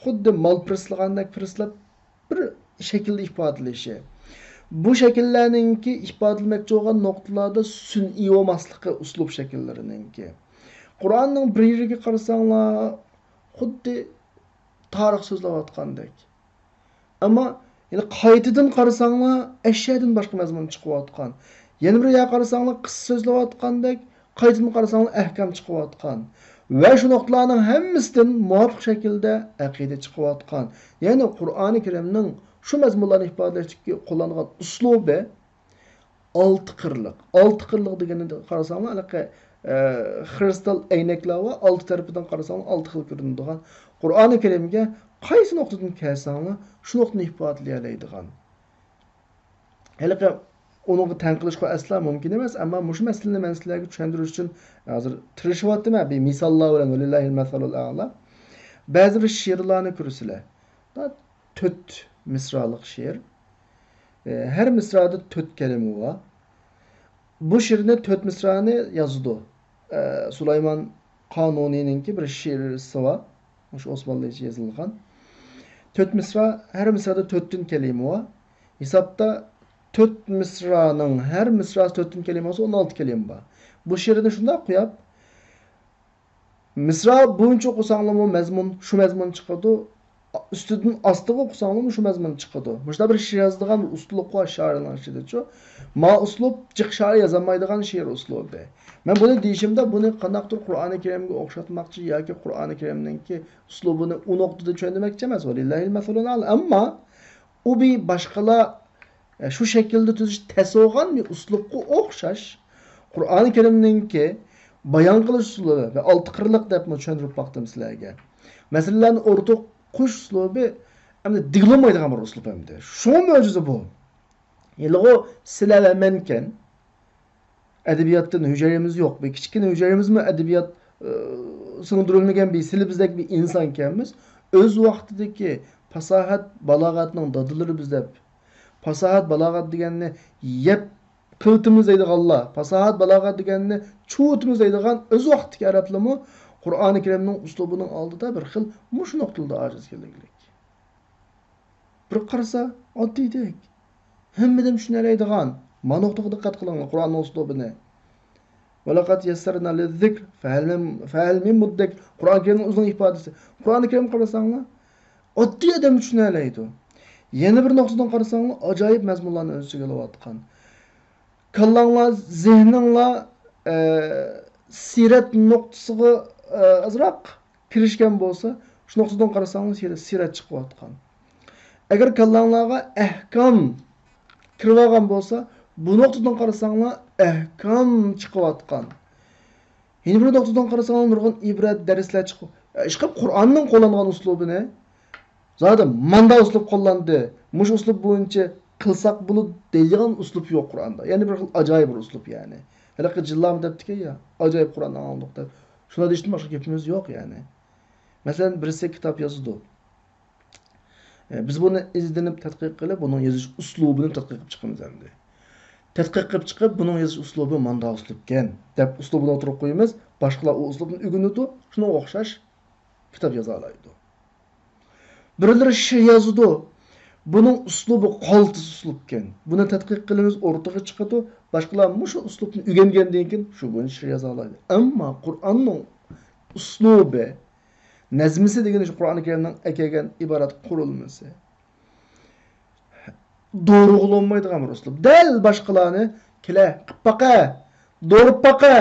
خۇددى مال پىرىسلىغاندەك پىرىسلاپ، بىر شەكىلدە ئىپادىلىشى. بۇ شەكىللەرنىڭكى ئىپادىلىمەكچى بولغان نۇقتىلاردا سۈنئىي بولماسلىقى ئۇسلۇب شەكىللىرىنىڭكى. قۇرئاننىڭ بىر يېرىگە قارىساڭلار، خۇددى تارىخ سۆزلەۋاتقاندەك. ئەمما يەنە قايتىدىن قارىساڭلار، ئەشيادىن باشقا مەزمۇن چىقىۋاتقان. يەنە بىر يەرگە قارىساڭلار، قىسسە سۆزلەۋاتقاندەك، قايتىدىن قارىساڭلار ئەھكام چىقىۋاتقان ۋە شۇ نۇقتىلارنىڭ ھەممىسىدىن مۇۋاپىق شەكىلدە ئەقىدە چىقىۋاتقان. يەنى قۇرئانى كەرىمنىڭ شۇ مەزمۇنلارنى ئىپادىلەشتىكى قوللانغان ئۇسلۇبى ئالتە قىرلىق. ئالتە قىرلىق دېگىنىدە قارىساڭلار، ھېلىقى، ئە، خرۇستال ئەينەكلەر بار، ئالتە تەرىپىدىن قارىساڭلار ئالتە خىل كۆرۈنىدىغان. قۇرئانى كەرىمگە قايسى نۇقتىدىن كەلسەڭلار، شۇ نۇقتىنى ئىپادىلىيەلەيدىغان. ھېلىقى ئۇنىڭغا تەڭ قىلىشقا ئەسلا مۇمكىن ئەمەس، ئەمما مۇشۇ مەسىلىنى مەن سىلەرگە چۈشەندۈرۈش ئۈچۈن ھازىر تىرىشىۋاتىمەن، بىر مىساللار بىلەن، ۋەلىللاھىل مەسەلۇل ئەلا. بەزى بىر شېئىرلارنى كۆرىسىلەر. تۆت مىسرالىق شېئىر. ئە، ھەر مىسرادا تۆت كەلىمە بار. بۇ شېئىرنى، تۆت مىسرانى يازىدۇ. ئە، سۇلايمان قانۇنىينىڭكى بىر شېئىرى بار. مۇشۇ ئوسمانلىچە يېزىلغان. تۆت مىسرا، ھەر مىسرادا تۆتتىن كەلىمە بار. ھېسابتا تۆت مىسرانىڭ ھەر مىسراسى تۆتتىن كەلىمە بولسا، ئون ئالتە كەلىمە بار. بۇ شېئىرنى شۇنداق قويۇپ، مىسرا بويىچە ئوقۇساڭلارمۇ مەزمۇن، شۇ مەزمۇن چىقىدۇ. ئۈستىدىن ئاستىغا ئوقۇساڭلارمۇ شۇ مەزمۇن چىقىدۇ. مۇشۇنداق بىر شېئىر يازىدىغان بىر ئۇستىلىق بار شائىرنىڭ ئىچىدىچۇ. ما ئۇسلۇب جىق شائىر يازالمايدىغان شېئىر ئۇسلۇبى. مەن بۇنى دېيىشىمدە بۇنى قانداقتۇر قۇرئانى كەرىمگە ئوخشاتماقچى ياكى قۇرئانى كەرىمنىڭكى ئۇسلۇبىنى ئۇ نۇقتىدا چۈشەندۈرمەكچى ئەمەس. ۋەلىللاھىل مەسەلۇل ئەلا. ئەمما ئۇ بىر باشقىلار ئە، شۇ شەكىلدە تۈزۈش تەس بولغان بىر ئۇسلۇبقا ئوخشاش. قۇرئانى كەرىمنىڭكى بايان قىلىش ئۇسۇلى ۋە ئالتە قىرلىق دەپمۇ چۈشەندۈرۈپ باقتىم سىلەرگە. مەسىلىلەرنى ئورتىغا قوشۇش ئۇسلۇبى ئەمدى دېگىلى بولمايدىغان بىر ئۇسلۇب ئەمدى. شۇڭا مۆجىزە بۇ. ھېلىغۇ سىلەر ۋە مەنكەن. ئەدەبىياتتىن ھۈجەيرىمىز يوق. بىر كىچىككىنە ھۈجەيرىمىزمۇ ئەدەبىيات، ئى، سىڭدۈرۈلمىگەن بىر سىلى بىزدەك بىر ئىنسانكەنمىز. ئۆز ۋاقتىدىكى پاساھەت، بالاغەتنىڭ دادىلىرى بىز دەپ، پاساھەت، بالاغەت دېگەننى يەپ قىلتىمىز دەيدىغانلار، پاساھەت، بالاغەت دېگەننى چۇۋۇتىمىز دەيدىغان ئۆز ۋاقتىدىكى ئەرەبلەرمۇ قۇرئانى كەرىمنىڭ ئۇسلۇبىنىڭ ئالدىدا بىر خىل مۇشۇ نۇقتىدا ئاجىز كەلگۈلۈك. بىر قارىسا، ئاددىيدەك. ھەممىدىن چۈشىنەلەيدىغان. مانا نۇقتىغا دىققەت قىلىڭلار، قۇرئاننىڭ ئۇسلۇبىنى. ولقد يسرنا للذكر فهل من، فهل من مدكر. قۇرئان كەرىمنىڭ ئۆزىنىڭ ئىپادىسى. قۇرئان كەرىم قارىساڭلار، ئاددىي ئادەم چۈشىنەلەيدۇ. يەنە بىر نۇقتىدىن قارىساڭلار، ئاجايىپ مەزمۇنلارنى ئۆز ئىچىگە ئېلىۋاتقان. كاللاڭلار، زېھنىڭلار، ئە، سىرەت نۇقتىسىغا، ئە، ئازراق كىرىشكەن بولسا، شۇ نۇقتىدىن قارىساڭلار، سىرەت، سىرەت چىقىۋاتقان. ئەگەر كاللاڭلارغا ئەھكام كىرىۋالغان بولسا، بۇ نۇقتىدىن قارىساڭلار، ئەھكام چىقىۋاتقان. يەنە بىر نۇقتىدىن قارىساڭلار، نۇرغۇن ئىبرەت، دەرسلەر چىقىپ، ئىشقىلىپ قۇرئاننىڭ قوللانغان ئۇسلۇبىنى، زادى ماندا ئۇسلۇب قوللاندى، مۇشۇ ئۇسلۇب بويىچە قىلساق بولىدۇ دەيدىغان ئۇسلۇب يوق قۇرئاندا. يەنە بىر خىل ئاجايىپ بىر ئۇسلۇب يەنى. ھېلىقى جىللامۇ دەپتىكەن يا، ئاجايىپ قۇرئاننى ئاڭلىدۇق دەپ. شۇنداق دېيىشتىن باشقا گېپىمىز يوق يەنى. مەسىلەن، بىرسى كىتاب يازىدۇ. ئە، بىز بۇنى ئىزدىنىپ تەتقىق قىلىپ، بۇنىڭ يېزىش ئۇسلۇبىنى تەتقىق قىلىپ چىقىمىز ئەمدى. تەتقىق قىلىپ چىقىپ، بۇنىڭ يېزىش ئۇسلۇبى ماندا ئۇسلۇبكەن، دەپ ئۇسلۇبىنى ئوتتۇرىغا قويىمىز. باشقىلار ئۇ ئۇسلۇبنى ئۆگىنىدۇ، شۇنىڭغا ئوخشاش كىتاب يازالايدۇ. بىرلىرى شېئىر يازىدۇ. بۇنىڭ ئۇسلۇبى قالتىس ئۇسلۇبكەن. بۇنى تەتقىق قىلىمىز، ئورتىغا چىقىدۇ. باشقىلار مۇشۇ ئۇسلۇبنى ئۆگەنگەندىن كېيىن شۇ بويىچە شېئىر يازالايدۇ. ئەمما قۇرئاننىڭ ئۇسلۇبى، نەزمىسى دېگىنى شۇ قۇرئانى كەرىمنىڭ ئەكەلگەن ئىبارەت قۇرۇلمىسى. دورىغىلى بولمايدىغان بىر ئۇسلۇب. دەل باشقىلارنى «كېلە، قىپ باقە، دورىپ باقە»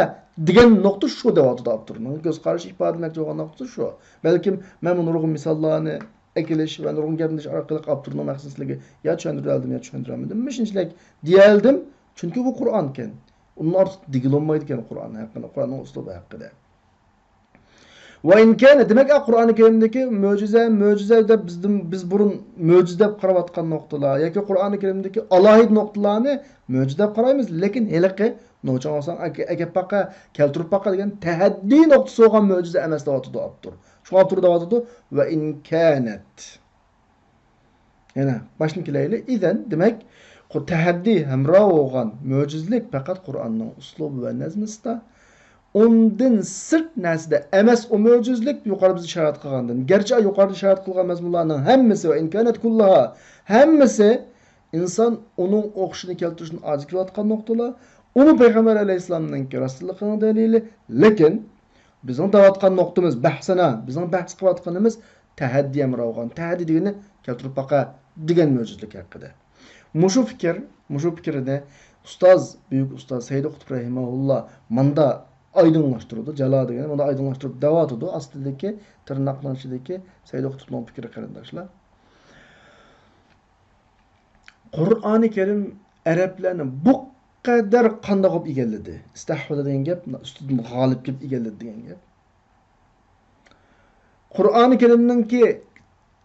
دېگەن نۇقتا شۇ دەۋاتىدۇ ئاپتورنىڭ. كۆز قارىشى، ئىپادىلىمەكچى بولغان نۇقتىسى شۇ. بەلكىم مەن بۇ نۇرغۇن مىساللارنى ئەكېلىش ۋە نۇرغۇن گەپنى دېيىش ئارقىلىق ئاپتورنىڭ مەقسىتىنى سىلەرگە يا چۈشەندۈرەلدىم، يا چۈشەندۈرەلمىدىم. مۇشۇنچىلىك دېيەلدىم، چۈنكى بۇ قۇرئانكەن. ئۇندىن ئارتۇق دېگىلى بولمايدىكەن قۇرئان ھەققىدە، قۇرئاننىڭ ئۇسلۇبى ھەققىدە. ۋە ئىن كان، دېمەك، ئا، قۇرئانى كەرىمدىكى مۆجىزە، مۆجىزە دەپ بىزدىن، بىز بۇرۇن مۆجىزە دەپ قاراۋاتقان نۇقتىلار ياكى قۇرئانى كەرىمدىكى ئالاھىدە نۇقتىلارنى مۆجىزە دەپ قارايمىز، لېكىن ھېلىقى نوچاڭ بولساڭ ئەكە-، ئەكەپ باقە، كەلتۈرۈپ باقە دېگەن تەھەددىي نۇقتىسى بولغان مۆجىزە ئەمەس دەۋاتىدۇ ئاپتور. شۇڭا ئاپتور دەۋاتىدۇ، ۋە ئىن كانەت. يەنە باشتىن كېلەيلى. ئىزەن، دېمەك، قۇ-، تەھەددىي ھەمراھ بولغان مۆجىزىلىك پەقەت قۇرئاننىڭ ئۇسلۇبى ۋە نەزمىسىدا. ئۇندىن سىرت نەرسىدە ئەمەس ئۇ مۆجىزىلىك، يۇقىرىدا بىز ئىشارەت قىلغاندىن. گەرچە يۇقىرىدا ئىشارەت قىلغان مەزمۇنلارنىڭ ھەممىسى ۋە ئىن كانەت كۇللۇھا، ھەممىسى ئىنسان ئۇنىڭ ئوخشىشىنى كەلتۈرۈشتىن ئاجىز كېلىۋاتقان نۇقتىلار. ئۇمۇ پەيغەمبەر ئەلەيھىسسالامنىڭكى راستلىقىنىڭ دەلىلى. لېكىن بىزنىڭ دەۋاتقان نۇقتىمىز، بەھسىنا، بىزنىڭ بەھس قىلىۋاتقىنىمىز تەھەددىي ھەمراھ بولغان، تەھەددىي دېگىنى كەلتۈرۈپ باقە دېگەن مۆجىزىلىك ھەققىدە. مۇشۇ پىكىر، مۇشۇ پىكىرنى ئۇستاز، بۈيۈك ئۇستاز سەيدى قۇتۇپ رەھىمەھۇللا ماندا ئايدىڭلاشتۇرىدۇ، جالا دېگەنى ماندا ئايدىڭلاشتۇرۇپ دەۋاتىدۇ، ئاستىدىكى تىرناقنىڭ ئىچىدىكى سەيدى قۇتۇپنىڭ پىكرى، قېرىنداشلار. قۇرئانى كەرىم ئەرەبلەرنى بۇ قەدەر قانداق قىلىپ ئىگىلىدى؟ ئىستەھۋەزە دېگەن گەپ، ئۈستىدىن غالىب كېلىپ ئىگىلىدى دېگەن گەپ. قۇرئانى كەرىمنىڭكى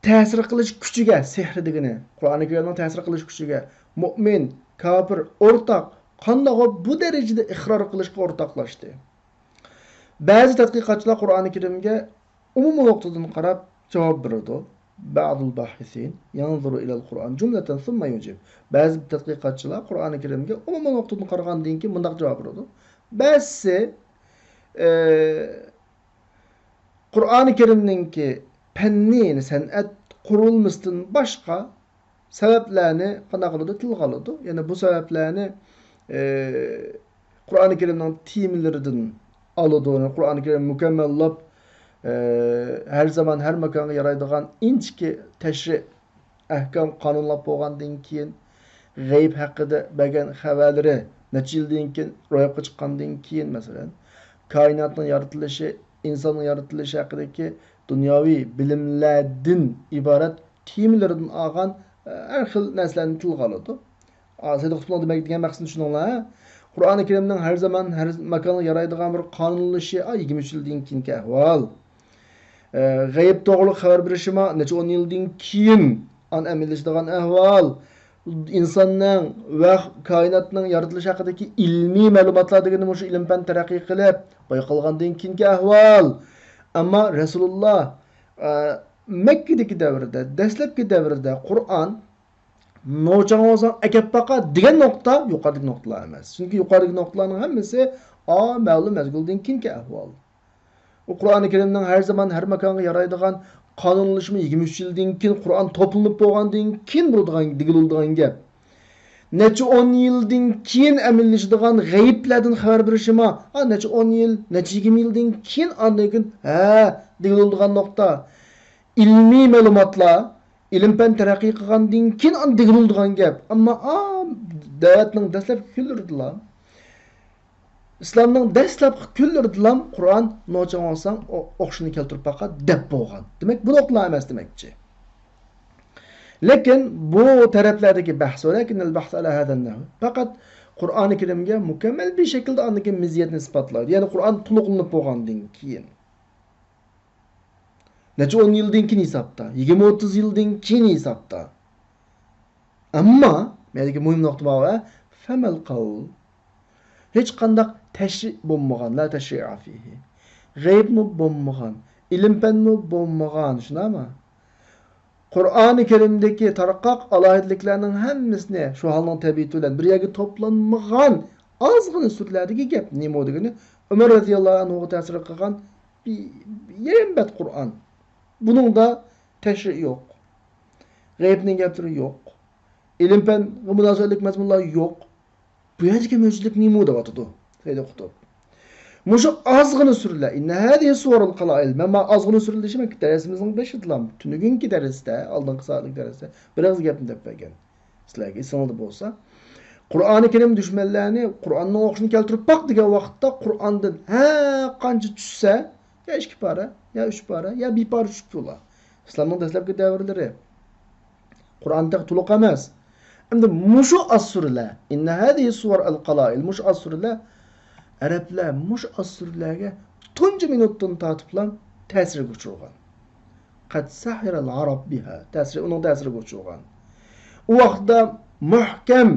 تەسىر قىلىش كۈچىگە، سېھرى دېگىنى، قۇرئانى كەرىمنىڭ تەسىر قىلىش كۈچىگە مۇئمىن، كاپىر، ئورتاق، قانداق قىلىپ بۇ دەرىجىدە ئىقرار قىلىشقا ئورتاقلاشتى؟ بەزى تەتقىقاتچىلار قۇرئانى كەرىمگە ئومۇمىي نۇقتىدىن قاراپ جاۋاب بېرىدۇ. بعض الباحثين ينظر إلى القرآن جملة ثم يجيب. بەزى تەتقىقاتچىلار قۇرئانى كەرىمگە ئومۇمىي نۇقتىدىن قارىغاندىن كېيىن مۇنداق جاۋاب بېرىدۇ. بەزىسى، ئى، قۇرئانى كەرىمنىڭكى پەننىي، يەنى سەنئەت قۇرۇلمىسىدىن باشقا سەۋەبلەرنى قانداق قىلىدۇ؟ تىلغا ئالىدۇ. يەنى بۇ سەۋەبلەرنى، ئى، قۇرئانى كەرىمنىڭ تېمىلىرىدىن ئالىدۇ. يەنى قۇرئانى كەرىم مۇكەممەللاپ، ئى، ھەر زامان، ھەر ماكانغا يارايدىغان ئىنچىكە تەشرىھ، ئەھكام، قانۇنلاپ بولغاندىن كېيىن، غەيىب ھەققىدە بەرگەن خەۋەرلىرى نەچچە يىلدىن كېيىن روياپقا چىققاندىن كېيىن، مەسىلەن، كائىناتنىڭ يارىتىلىشى، ئىنساننىڭ يارىتىلىشى ھەققىدىكى دۇنياۋى بىلىملەردىن ئىبارەت تېمىلىرىدىن ئالغان، ئە، ھەر خىل نەرسىلەرنى تىلغا ئالىدۇ. ئا، سەيدى قۇتۇپنىڭ دېمەك دېگەن مەقسىتىنى چۈشىنىڭلار، ھە؟ قۇرئانى كەرىمنىڭ ھەر زامان، ھەر ماكانغا يارايدىغان بىر قانۇنلىشى، ئا، يىگىرمە ئۈچ يىلدىن كېيىنكى ئەھۋال. ئە، غەيىب توغرىلىق خەۋەر بېرىشىمۇ نەچچە ئون يىلدىن كېيىن ئان ئەمەلىيلىشىدىغان ئەھۋال. ئىنساننىڭ ۋە كائىناتنىڭ يارىتىلىشى ھەققىدىكى ئىلمىي مەلۇماتلار دېگىنى مۇشۇ ئىلىم-پەن تەرەققىي قىلىپ بايقالغاندىن كېيىنكى ئەھۋال. ئەمما رەسۇلۇللا، ئە، مەككىدىكى دەۋردە، دەسلەپكى دەۋردە قۇرئان نوچاڭ بولساڭ ئەكەپ باقا دېگەن نۇقتا يۇقىرىدىكى نۇقتىلار ئەمەس. چۈنكى يۇقىرىدىكى نۇقتىلارنىڭ ھەممىسى، ئا، مەلۇم مەزگىلدىن كېيىنكى ئەھۋال. ئۇ قۇرئانى كەرىمنىڭ ھەر زامان، ھەر ماكانغا يارايدىغان قانۇنلىشىمى يىگىرمە ئۈچ يىلدىن كېيىن، قۇرئان توپلىنىپ بولغاندىن كېيىن بولىدىغان، دېگىلى بولىدىغان گەپ. نەچچە ئون يىلدىن كېيىن ئەمەلىيلىشىدىغان غەيىبلەردىن خەۋەر بېرىشىمۇ، ھا، نەچچە ئون يىل، نەچچە يىگىرمە يىلدىن كېيىن، ئاندىن كېيىن، ھە، دېگىلى بولىدىغان نۇقتا. ئىلمىي مەلۇماتلار، ئىلىم-پەن تەرەققىي قىلغاندىن كېيىن ئاندىن دېگىلى بولىدىغان گەپ. ئەمما ئا، دەۋەتنىڭ دەسلەپكى كۈنلىرىدىلا، ئىسلامنىڭ دەسلەپكى كۈنلىرىدىلا قۇرئان نوچىڭ بولساڭ ئو-، ئوخشىشىنى كەلتۈرۈپ باققا دەپ بولغان. دېمەك، بۇ نۇقتىلار ئەمەس دېمەكچى. لېكىن بۇ تەرەپلەردىكى بەھس، ولكن البحث على هذا النحو، پەقەت قۇرئانى كەرىمگە مۇكەممەل بىر شەكىلدە ئاندىن كېيىن مىززىيەتنى ئىسپاتلايدۇ. يەنى قۇرئان تولۇقلىنىپ بولغاندىن كېيىن. نەچچە ئون يىلدىن كېيىن ھېسابتا، يىگىرمە ئوتتۇز يىلدىن كېيىن ھېسابتا. ئەمما، مەندىكى مۇھىم نۇقتا ماۋۇ، فەمەل قەۋل. ھېچقانداق تەشرىئ بولمىغان، لا تەشرىئە فىھى. غەيىبمۇ بولمىغان، ئىلىم-پەنمۇ بولمىغان، شۇنداقمۇ؟ قۇرئانى كەرىمدىكى تارقاق ئالاھىدىلىكلەرنىڭ ھەممىسىنى شۇ ھالنىڭ تەبىئىتى بىلەن بىر يەرگە توپلانمىغان ئازغىنا سۈرىلەردىكى گەپ. نېمە دېگىنى؟ ئۆمەر رەزىياللاھۇ ئەنھۇغا تەسىر قىلغان بىر يېرىم بەت قۇرئان. بۇنىڭدا تەشرىئ يوق. غەيىبنىڭ گەپلىرى يوق. ئىلىم-پەنگە مۇناسىۋەتلىك مەزمۇنلار يوق. بۇ يەردىكى مەۋجۇتلۇق نېمە دەۋاتىدۇ سەيدى قۇتۇپ؟ مۇشۇ ئازغىنا سۈرىلەر، إن هذه السور القلائل، مەن مانا ئازغىنا سۈرىلەر دېيىشىم دەرسىمىزنىڭ بېشىدىلا، تۈنۈگۈنكى دەرستە، ئالدىنقى سائەتلىك دەرستە بىر ئېغىز گەپنى دەپ بەرگەن. سىلەرگە ئېسىڭلاردا بولسا، قۇرئانى كەرىم دۈشمەنلەرنى قۇرئاننىڭ ئوخشىشىنى كەلتۈرۈپ باق دېگەن ۋاقىتتا قۇرئاندىن ھە قانچە چۈشسە، يا ئىككى پارە، يا ئۈچ پارە، يا بىر پارە چۈشۈپ بولا. ئىسلامنىڭ دەسلەپكى دەۋرلىرى. قۇرئان تېخى تولۇق ئەمەس. ئەمدى مۇشۇ ئاز سۈرىلەر، إن هذه السور القلائل، مۇشۇ ئاز سۈرىلەر، ئەرەبلەر مۇشۇ ئاز سۈرىلەرگە تۇنجى مىنۇتتىن تارتىپلا تەسىرگە ئۇچرىغان. قد سحر العرب بها، تەسىرى، ئۇنىڭ تەسىرىگە ئۇچرىغان. ئۇ ۋاقىتتا مۇھكەم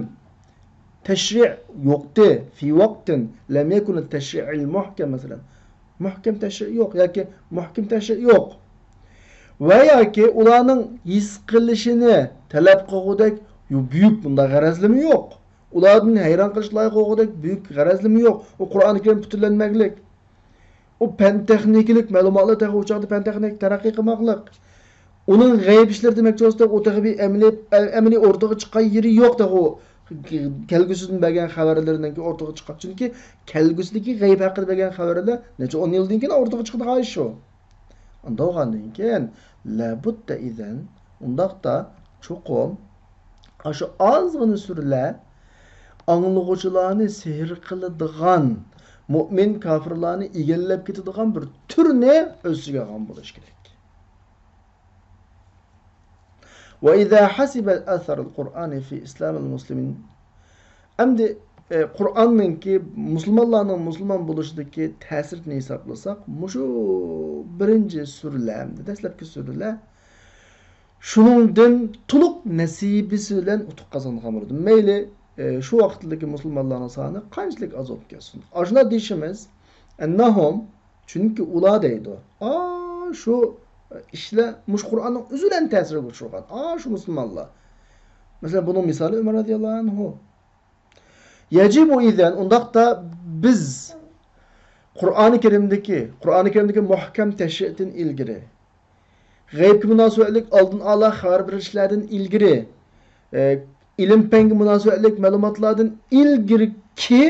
تەشرىئ يوقتى. في وقت لم يكن التشريع المحكم، مەسىلەن، مۇھكەم تەشرىئ يوق ياكى مۇھكەم تەشرىئ يوق. ۋە ياكى ئۇلارنىڭ ھېس قىلىشىنى تەلەپ قىلغۇدەك بۈيۈك بۇنداق غەرەزلىمۇ يوق. ئۇلاردىن ھەيران قېلىشقا لايىق بولغۇدەك بۈيۈك غەرەزلىمۇ يوق. ئۇ قۇرئانى كەرىم پۈتۈنلەنمەكلىك. ئۇ پەن تېخنىكىلىق مەلۇماتلار تېخى ئۇ چاغدا پەن تېخنىك تەرەققىي قىلماقلىق. ئۇنىڭ غەيىب ئىشلىرى دېمەكچى بولسا، ئۇ تېخى بىر ئەمەلىي، ئەمەلىي ئورتىغا چىققان يېرى يوق تېخى ئۇ كەلگۈسىدىن بەرگەن خەۋەرلىرىنىڭكى ئورتىغا چىققان. چۈنكى كەلگۈسىدىكى غەيىب ھەققىدە بەرگەن خەۋەرلەر نەچچە ئون يىلدىن كېيىن ئورتىغا چىقىدىغان ئىش ئۇ. ئانداق بولغاندىن كېيىن، لابۇددە ئىزەن، ئۇنداقتا چوقۇم ئاشۇ ئازغىنا سۈرىلەر ئاڭلىغۇچىلارنى سېھىر قىلىدىغان، مۇئمىن كاپىرلارنى ئىگىلەپ كېتىدىغان بىر تۈرنى ئۆز ئىچىگە ئالغان بولۇشى كېرەك. وإذا حسب أثر القرآن في إسلام المسلمين. ئەمدى، ئە، قۇرئاننىڭكى مۇسۇلمانلارنىڭ مۇسۇلمان بولۇشىدىكى تەسىرىنى ھېسابلىساق، مۇشۇ بىرىنچى سۈرىلەر، ئەمدى دەسلەپكى سۈرىلەر شۇنىڭدىن تولۇق نەسىبىسى بىلەن ئۇتۇق قازانغان بولىدۇ. مەيلى، ئە، شۇ ۋاقىتتىكى مۇسۇلمانلارنىڭ سانى قانچىلىك ئاز بولۇپ كەتسۇن. ئاشۇنداق دېيىشىمىز، ئەننەھۇم، چۈنكى ئۇلار دەيدۇ، ئاشۇ ئىشلار مۇشۇ قۇرئاننىڭ ئۆزى بىلەن تەسىرگە ئۇچرىغان، ئاشۇ مۇسۇلمانلار. مەسىلەن، بۇنىڭ مىسالى ئۆمەر رەزىياللاھۇ ئەنھۇ. يەجىبۇ ئىزەن، ئۇنداقتا بىز قۇرئانى كەرىمدىكى، قۇرئانى كەرىمدىكى مۇھكەم تەشرىئدىن ئىلگىرى، غەيىبكە مۇناسىۋەتلىك ئالدىن ئالا خەۋەر بېرىشلەردىن ئىلگىرى، ئە، ئىلىم-پەنگە مۇناسىۋەتلىك مەلۇماتلاردىن ئىلگىرىكى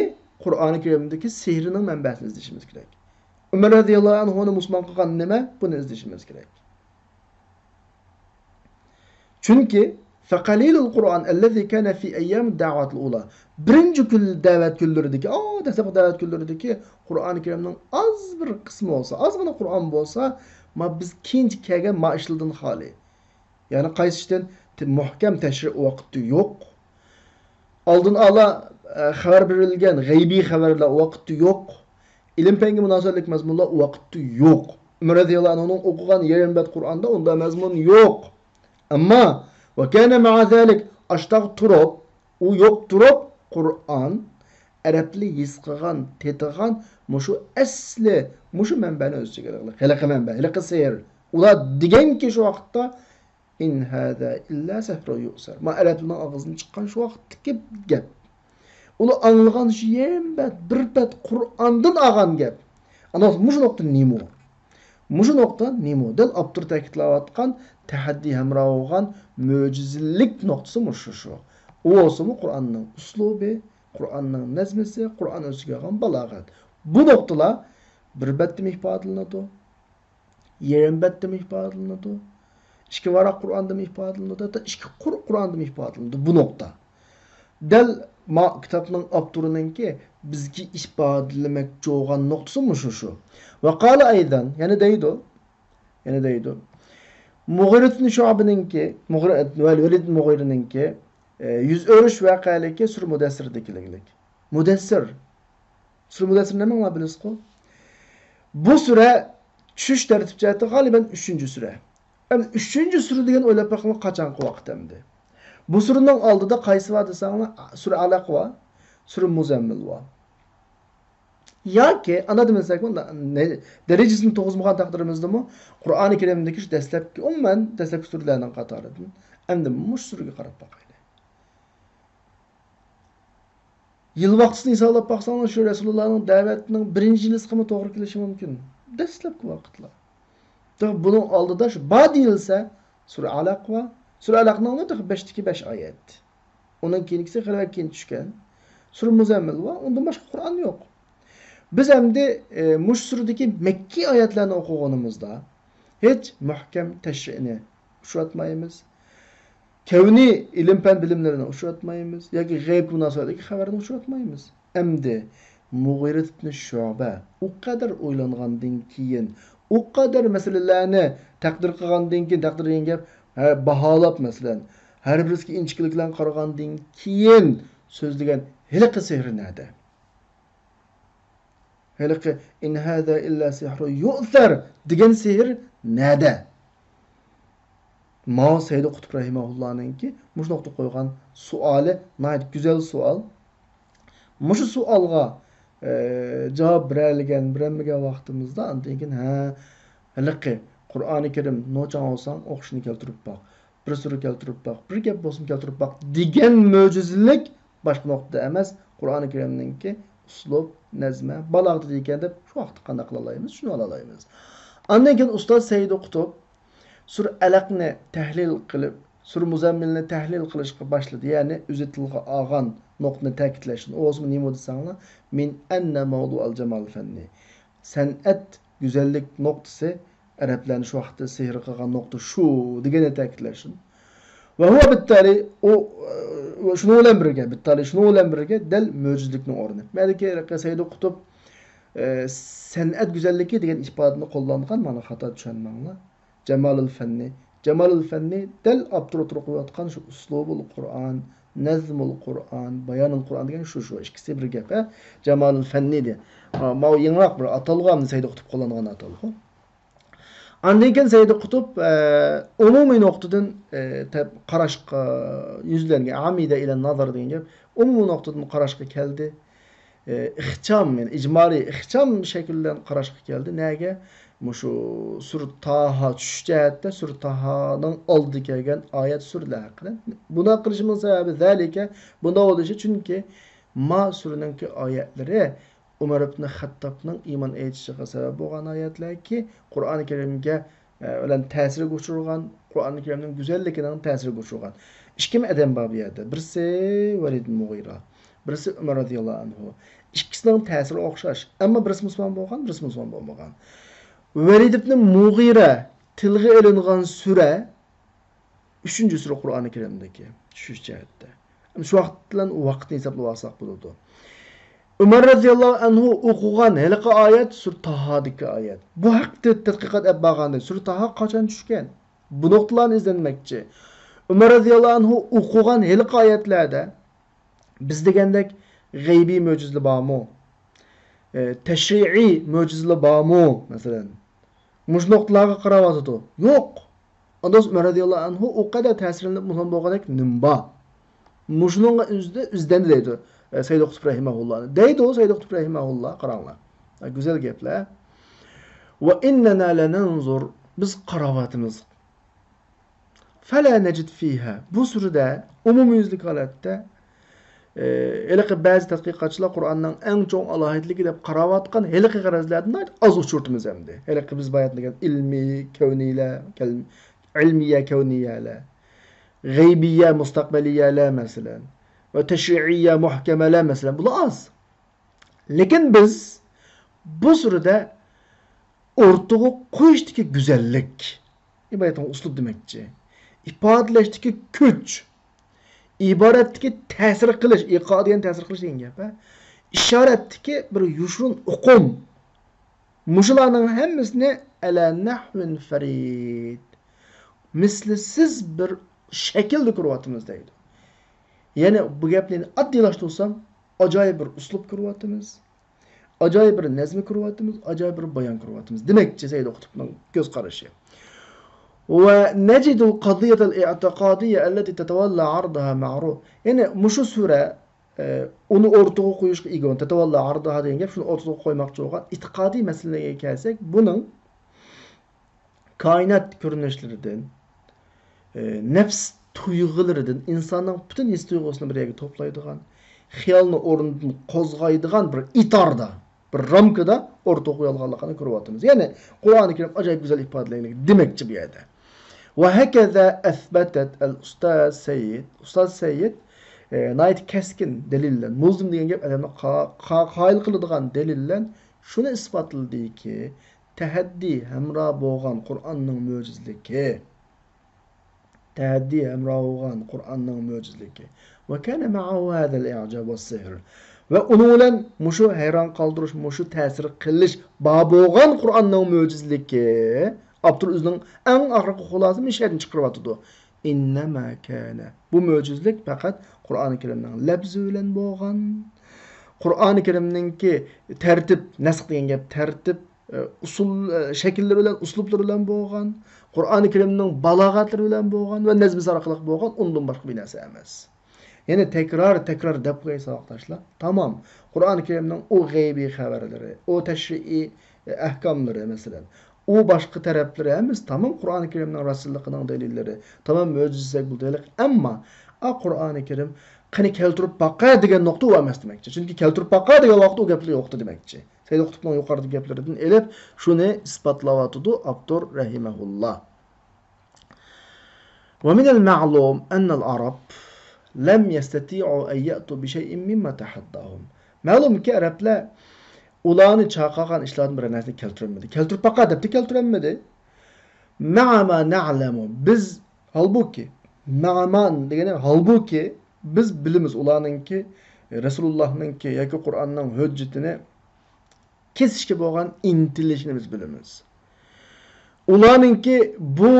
قۇرئانى كەرىمدىكى سېھرىنىڭ مەنبەسىنى ئىزدىشىمىز كېرەك. ئۆمەر رەزىياللاھۇ ئەنھۇنى مۇسۇلمان قىلغان نېمە؟ بۇنى ئىزدىشىمىز كېرەك. چۈنكى، فقليل القرآن الذي كان في أيام الدعوات الأولى. بىرىنچى كۈن، دەۋەت كۈنلىرىدىكى، ئا، دەسلەپكى دەۋەت كۈنلىرىدىكى قۇرئانى كەرىمنىڭ ئاز بىر قىسمى بولسا، ئازغىنا قۇرئان بولسا، ما بىز كېيىنچە كەلگەن ما ئىشلاردىن خالىي. يەنى قايسى ئىشتىن؟ تە-، مۇھكەم تەشرىئ ۋاقىتتا يوق. ئالدىن ئالا، ئە، خەۋەر بېرىلگەن غەيبىي خەۋەرلەر ۋاقىتتا يوق. ئىلىم-پەنگە مۇناسىۋەتلىك مەزمۇنلار ۋاقىتتا يوق. ئۆمەر رەزىياللاھۇ ئەنھۇنىڭ ئوقۇغان يېرىم بەت قۇرئاندا ئۇنداق مەزمۇن يوق. ئەمما، ۋە كانە مەئە زالىك، ئاشتاق تۇرۇپ، ئۇ يوق تۇرۇپ، قۇرئان ئەرەبلەر ھېس قىلغان، تېتىغان مۇشۇ ئەسلى، مۇشۇ مەنبەنى ئۆز ئىچىگە ئالغىلى، ھېلىقى مەنبە، ھېلىقى سېھىر. ئۇلار دېگەنكى شۇ ۋاقىتتا، إن هذا إلا سحر يؤثر. ما ئەرەبلەرنىڭ ئاغزىدىن چىققان شۇ ۋاقىتتىكى گەپ. ئۇلار ئاڭلىغان شۇ يېرىم بەت، بىر بەت قۇرئاندىن ئالغان گەپ. ئانا مۇشۇ نۇقتا نېمە؟ مۇشۇ نۇقتا نېمە؟ دەل ئاپتور تەكىتلەۋاتقان تەھەددىي ھەمراھ بولغان مۆجىزىلىك نۇقتىسى مۇشۇ شۇ. ئۇ بولسىمۇ قۇرئاننىڭ ئۇسلۇبى، قۇرئاننىڭ نەزمىسى، قۇرئان ئۆز ئىچىگە ئالغان بالاغەت. بۇ نۇقتىلار بىر بەتتىمۇ ئىپادىلىنىدۇ. يېرىم بەتتىمۇ ئىپادىلىنىدۇ. ئىككى ۋاراق قۇرئاندىمۇ ئىپادىلىنىدۇ، ھەتتا ئىككى قۇر قۇرئاندىمۇ ئىپادىلىنىدۇ. بۇ نۇقتا. دەل ما كىتابنىڭ ئاپتورىنىڭكى بىزگە ئىپادىلىمەكچى بولغان نۇقتىسى مۇشۇ شۇ. ۋە قالە ئەيزەن، يەنە دەيدۇ. يەنە دەيدۇ. مۇغىرە ئىبن شۇئبىنىڭكى، مۇغىرە، ۋەلىد مۇغىرىنىڭكى، ئە، يۈز ئۆرۈش ۋەقەلىكى سۈرە مۇدەسسىردىكىلىك. مۇدەسسىر. سۈرە مۇدەسسىر نېمىڭلار بىلىسىزغۇ؟ بۇ سۈرە چۈشۈش تەرتىپ جەھەتتە غالىبەن ئۈچىنچى سۈرە. ئەمدى ئۈچىنچى سۈرە دېگەن ئويلاپ بېقىڭلار قاچانقى ۋاقىت ئەمدى؟ بۇ سۈرىنىڭ ئالدىدا قايسى بار دېسەڭلار، سۈرە ئەلەق بار، سۈرە مۇزەممىل بار. ياكى ئانا دېمىسەكمۇ، نە-، نە-، دەرىجىسىنى تۇغۇزمىغان تەقدىرىمىزدىمۇ قۇرئانى كەرىمدىكى شۇ دەسلەپكى، ئومۇمەن دەسلەپكى سۈرىلەرنىڭ قاتارىدىن ئەمدى مۇشۇ سۈرىگە قاراپ باقايلى. يىل ۋاقتىسىنى ھېسابلاپ باقساڭلار، شۇ رەسۇلۇللانىڭ دەۋەتىنىڭ بىرىنچى يىلىسىغىمۇ توغرا كېلىشى مۇمكىن. دەسلەپكى ۋاقىتلار. بۇنىڭ ئالدىدا شۇ بار دېيىلسە، سۈرە ئەلەق بار. سۈرە ئەلەقنىڭ تېخى بەشتىكى بەش ئايەت. ئۇنىڭ كېيىنكىسى خېلى كېيىن چۈشكەن. سۈرە مۇزەممىل بار. ئۇندىن باشقا قۇرئان يوق. بىز ئەمدى، ئى، مۇشۇ سۈرىدىكى مەككىي ئايەتلەرنى ئوقۇغىنىمىزدا ھېچ مۇھكەم تەشرىئنى ئۇچراتمايمىز. كەۋنىي ئىلىم-پەن بىلىملىرىنى ئۇچراتمايمىز ياكى غەيب مۇناسىۋەتلىك خەۋەرنى ئۇچراتمايمىز. ئەمدى مۇغىرە ئىبن شۇبە ئۇ قەدەر ئويلانغاندىن كېيىن، ئۇ قەدەر مەسىلىلەرنى تەقدىر قىلغاندىن كېيىن، تەقدىر دېگەن گەپ، ھە، باھالاپ مەسىلەن، ھەر بىرسىگە ئىنچىكىلىك بىلەن قارىغاندىن كېيىن سۆزلىگەن ھېلىقى سېھىر نەدە؟ ھېلىقى «إن هذا إلا سحر يؤثر» دېگەن سېھىر نەدە؟ ماۋۇ سەيدى قۇتۇپ رەھىمەھۇللانىڭكى مۇشۇ نۇقتا قويغان سوئالى ناھايىتى گۈزەل سوئال. مۇشۇ سوئالغا، ئە، جاۋاب بېرەلىگەن، بېرەلمىگەن ۋاقتىمىزدا ئاندىن كېيىن، ھە، ھېلىقى قۇرئانى كەرىم نوچاڭ بولساڭ ئوخشىشىنى كەلتۈرۈپ باق. بىر سۈرە كەلتۈرۈپ باق، بىر گەپ بولسىمۇ كەلتۈرۈپ باق دېگەن مۆجىزىلىك باشقا نۇقتىدا ئەمەس، قۇرئانى كەرىمنىڭكى ئۇسلۇب، نەزمە، بالاغىتىدا ئىكەن دەپ شۇ ۋاقىتتا قانداق قىلالايمىز؟ چۈشىنىۋالالايمىز. ئاندىن كېيىن ئۇستاز سەيدى قۇتۇپ سۈرە ئەلەقنى تەھلىل قىلىپ، سۈرە مۇزەممىلنى تەھلىل قىلىشقا باشلىدى. يەنى ئۆزى تىلغا ئالغان نۇقتىنى تەكىتلەشتىن. ئۇ بولسىمۇ نېمە دېسەڭلار؟ من أن موضوع الجمال الفني. سەنئەت، گۈزەللىك نۇقتىسى، ئەرەبلەرنى شۇ ۋاقىتتا سېھىر قىلغان نۇقتا شۇ دېگەننى تەكىتلەش. ۋە ھۇۋا بىتتالى، ئۇ، ئۇ، شۇنىڭ بىلەن بىرگە، بىتتالى شۇنىڭ بىلەن بىرگە دەل مۆجىزىلىكنىڭ ئورنى. مەدىكى سەيدى قۇتۇب، ئە، سەنئەت گۈزەللىكى دېگەن ئىپادىنى قوللانغان، مانا خاتا چۈشەنمەڭلار. جامالۇل فەننى. جامالۇل فەننى دەل ئاپتور ئوتتۇرىغا قويۇۋاتقان شۇ ئۇسلۇبۇل قۇرئان، نەزمۇل قۇرئان، بايانۇل قۇرئان دېگەن شۇ، شۇ ئىككىسى بىر گەپ، ھە؟ جامالۇل فەننى دە. ھا، ماۋۇ يېڭىراق بىر ئاتالغۇ، ئەمدى سەيدى قۇتۇپ قوللانغان ئاتالغۇ. ئاندىن كېيىن سەيدى قۇتۇپ، ئە، ئومۇمىي نۇقتىدىن، ئە، تەپ-، قاراشقا يۈزلەنگەن، ئامىدە ئىلە نازار دېگەن گەپ، ئومۇمىي نۇقتىدىن قاراشقا كەلدى. ئى، ئىخچام، يەنى ئىجمالىي ئىخچام شەكىل بىلەن قاراشقا كەلدى. نەگە؟ مۇشۇ سۈرە تاھا چۈشۈش جەھەتتە سۈرە تاھانىڭ ئالدىدا كەلگەن ئايەت سۈرىلەر ھەققىدە. بۇنداق قىلىشىمىزنىڭ سەۋەبى زەلىكە، بۇنداق بولۇشى چۈنكى ما سۈرىنىڭكى ئايەتلىرى ئۆمەر ئىبن خەتتابنىڭ ئىمان ئېيتىشىغا سەۋەب بولغان ئايەتلەركى، قۇرئانى كەرىمگە ئە، بىلەن تەسىرگە ئۇچرىغان، قۇرئانى كەرىمنىڭ گۈزەللىكىنىڭ تەسىرىگە ئۇچرىغان. ئىككى ئادەم بار بۇ يەردە. بىرسى ۋەلىد مۇغىرە، بىرسى ئۆمەر رازىياللاھۇ ئەنھۇ. ئىككىسىنىڭ تەسىرى ئوخشاش. ئەمما بىرسى مۇسۇلمان بولغان، بىرسى مۇسۇلمان بولمىغان. ۋەلىد ئىبنى مۇغىرە تىلغا ئېلىنغان سۈرە ئۈچىنچى سۈرە قۇرئانى كەرىمدىكى چۈشۈش جەھەتتە. شۇ ۋاقىت بىلەن ۋاقىتنى ھېسابلاپ ئالساق بولىدۇ. ئۆمەر رازىياللاھۇ ئەنھۇ ئوقۇغان ھېلىقى ئايەت سۈرە تاھادىكى ئايەت. بۇ ھەقتە تەتقىقات ئېلىپ بارغاندا، سۈرە تاھا قاچان چۈشكەن؟ بۇ نۇقتىلارنى ئىزدەنمەكچى. ئۆمەر رازىياللاھۇ ئەنھۇ ئوقۇغان ھېلىقى ئايەتلەردە بىز دېگەندەك غەيبىي مۆجىزىلەر بارمۇ؟ ئە، تەشرىئىي مۆجىزىلەر بارمۇ، مەسىلەن؟ مۇشۇ نۇقتىلارغا قاراۋاتىدۇ. يوق. ئاندىن ئۆمەر رازىياللاھۇ ئەنھۇ ئۇ قەدەر تەسىرلىنىپ مۇسۇلمان بولغاندەك نېمە بار؟ مۇشۇنىڭغا ئىزدە-، ئىزدەندى دەيدۇ، ئە، سەيدى قۇتۇپ رەھىمەھۇللا. دەيدۇ سەيدى قۇتۇپ رەھىمەھۇللا، قاراڭلار. ئە، گۈزەل گەپلەر. ۋە ئىننەنا لەنەنزۇر، بىز قاراۋاتىمىز. فەلا نەجىد فىھا. بۇ سۈرىدە ئومۇميۈزلۈك ھالەتتە، ئى، ھېلىقى بەزى تەتقىقاتچىلار قۇرئاننىڭ ئەڭ چوڭ ئالاھىدىلىكى دەپ قاراۋاتقان ھېلىقى غەرەزلەردىن ناھايىتى ئاز ئۇچرىتىمىز ئەمدى. ھېلىقى بىز بايا دېگەن ئىلمىي كەۋنىيلەر، كەل-، ئىلمىيە كەۋنىيەلەر، غەيبىيە مۇستەقبەلىيەلەر مەسىلەن، ۋە تەشرىئىيە مۇھكەمەلەر مەسىلەن، بۇلار ئاز. لېكىن بىز بۇ سۈرىدە ئوتتۇرىغا قويۇشتىكى گۈزەللىك، ئىبارەتنىڭ ئۇسلۇب دېمەكچى. ئىپادىلەشتىكى كۈچ، ئىبارەتتىكى تەسىر قىلىش، ئىقا دېگەن تەسىر قىلىش دېگەن گەپ، ھە؟ ئىشارەتتىكى بىر يوشۇرۇن ئۇقۇم. مۇشۇلارنىڭ ھەممىسىنى ئەلە نەھۋىن فەرىد، مىسلىسىز بىر شەكىلدە كۆرۈۋاتىمىز دەيدۇ. يەنى بۇ گەپنى ئاددىيلاشتۇرسام، ئاجايىپ بىر ئۇسلۇب كۆرۈۋاتىمىز. ئاجايىپ بىر نەزمە كۆرۈۋاتىمىز، ئاجايىپ بىر بايان كۆرۈۋاتىمىز. دېمەكچى، سەيدى قۇتۇپنىڭ كۆز قارىشى. ۋە نەجىدۇل قەزىيەتەل ئىئتىقادىيە ئەللەتى تەتەۋەللا ئەرزەھا مەغرۇر. يەنى مۇشۇ سۈرە، ئە، ئۇنى ئورتىغا قويۇشقا ئىگە، تەتەۋەللا ئەرزەھا دېگەن گەپ، شۇنى ئورتىغا قويماقچى بولغان ئېتىقادىي مەسىلىلەرگە كەلسەك، بۇنىڭ كائىنات كۆرۈنۈشلىرىدىن، ئى، نەپس تۇيغۇلىرىدىن، ئىنساننىڭ پۈتۈن ھېس تۇيغۇسىنى بىر يەرگە توپلايدىغان، خىيالنى ئورنىدىن قوزغايدىغان بىر ئىتاردا، بىر رامكىدا ئورتىغا قويۇلغانلىقىنى كۆرۈۋاتىمىز. يەنى قۇرئانى كەرىم ئاجايىپ گۈزەل ئىپادىلەنگەن دېمەكچى بۇ يەردە. ۋە ھەكەزا ئەسبەتەت ئەل ئۇستاز سەييىد. ئۇستاز سەييىد، ئى، ناھايىتى كەسكىن دەلىل بىلەن، مۇلزىم دېگەن گەپ ئادەمنى قا-، قا-، قايىل قىلىدىغان دەلىل بىلەن شۇنى ئىسپاتلىدىكى، تەھەددىي ھەمراھ بولغان قۇرئاننىڭ مۆجىزىلىكى. تەھەددىي ھەمراھ بولغان قۇرئاننىڭ مۆجىزىلىكى. ۋە كان مەئەھۇ ھازەل ئىئجاب ۋەسسىھر. ۋە ئۇنىڭ بىلەن مۇشۇ ھەيران قالدۇرۇش، مۇشۇ تەسىر قىلىش بار بولغان قۇرئاننىڭ مۆجىزىلىكى. ئاپتور ئۆزىنىڭ ئەڭ ئاخىرقى خۇلاسە مۇشۇ يەردىن چىقىرىۋاتىدۇ. ئىننەما كان. بۇ مۆجىزىلىك پەقەت قۇرئانى كەرىمنىڭ لەپزى بىلەن بولغان. قۇرئانى كەرىمنىڭكى تەرتىپ، نەسخ دېگەن گەپ تەرتىپ، ئە، ئۇسۇل، ئە، شەكىللىرى بىلەن، ئۇسلۇبلىرى بىلەن بولغان، قۇرئانى كەرىمنىڭ بالاغەتلىرى بىلەن بولغان ۋە نەزمىسى ئارقىلىق بولغان، ئۇندىن باشقا بىر نەرسە ئەمەس. يەنى تەكرار، تەكرار دەپ قوياي ساۋاقداشلار. تامام. قۇرئانى كەرىمنىڭ ئۇ غەيبىي خەۋەرلىرى، ئۇ تەشرىئىي، ئە، ئەھكاملىرى، مەسىلەن، ئۇ باشقا تەرەپلىرى ھەممىسى تامام قۇرئانى كەرىمنىڭ راستچىللىقىنىڭ دەلىللىرى، تامام مۆجىزە دېسەك بولىدۇ. ئەمما، ئا، قۇرئانى كەرىم، قېنى كەلتۈرۈپ باقە دېگەن نۇقتا ئۇ ئەمەس دېمەكچى. چۈنكى كەلتۈرۈپ باقە دېگەن ۋاقىتتا ئۇ گەپلەر يوقتۇ دېمەكچى. سەيد قۇتۇپنىڭ يۇقىرىدىكى گەپلىرىدىن ئېلىپ، شۇنى ئىسپاتلاۋاتىدۇ ئاپتور رەھىمەھۇللا. ومن المعلوم أن العرب لم يستطيعوا أن يأتوا بشيء مما تحداهم. مەلۇمكى، ئەرەبلەر ئۇلارنى چاقىرغان ئىشلاردىن بىر نەرسىنى كەلتۈرەلمىدى. كەلتۈرۈپ باقە دەپتۇ، كەلتۈرەلمىدى. مع ما نعلم، بىز، ھالبۇكى، مع ما دېگىنى، ھالبۇكى، بىز بىلىمىز ئۇلارنىڭكى، رەسۇلۇللاھنىڭكى ياكى قۇرئاننىڭ ھۆججىتىنى كېسىشكە بولغان ئىنتىلىشىنى بىز بىلىمىز. ئۇلارنىڭكى بۇ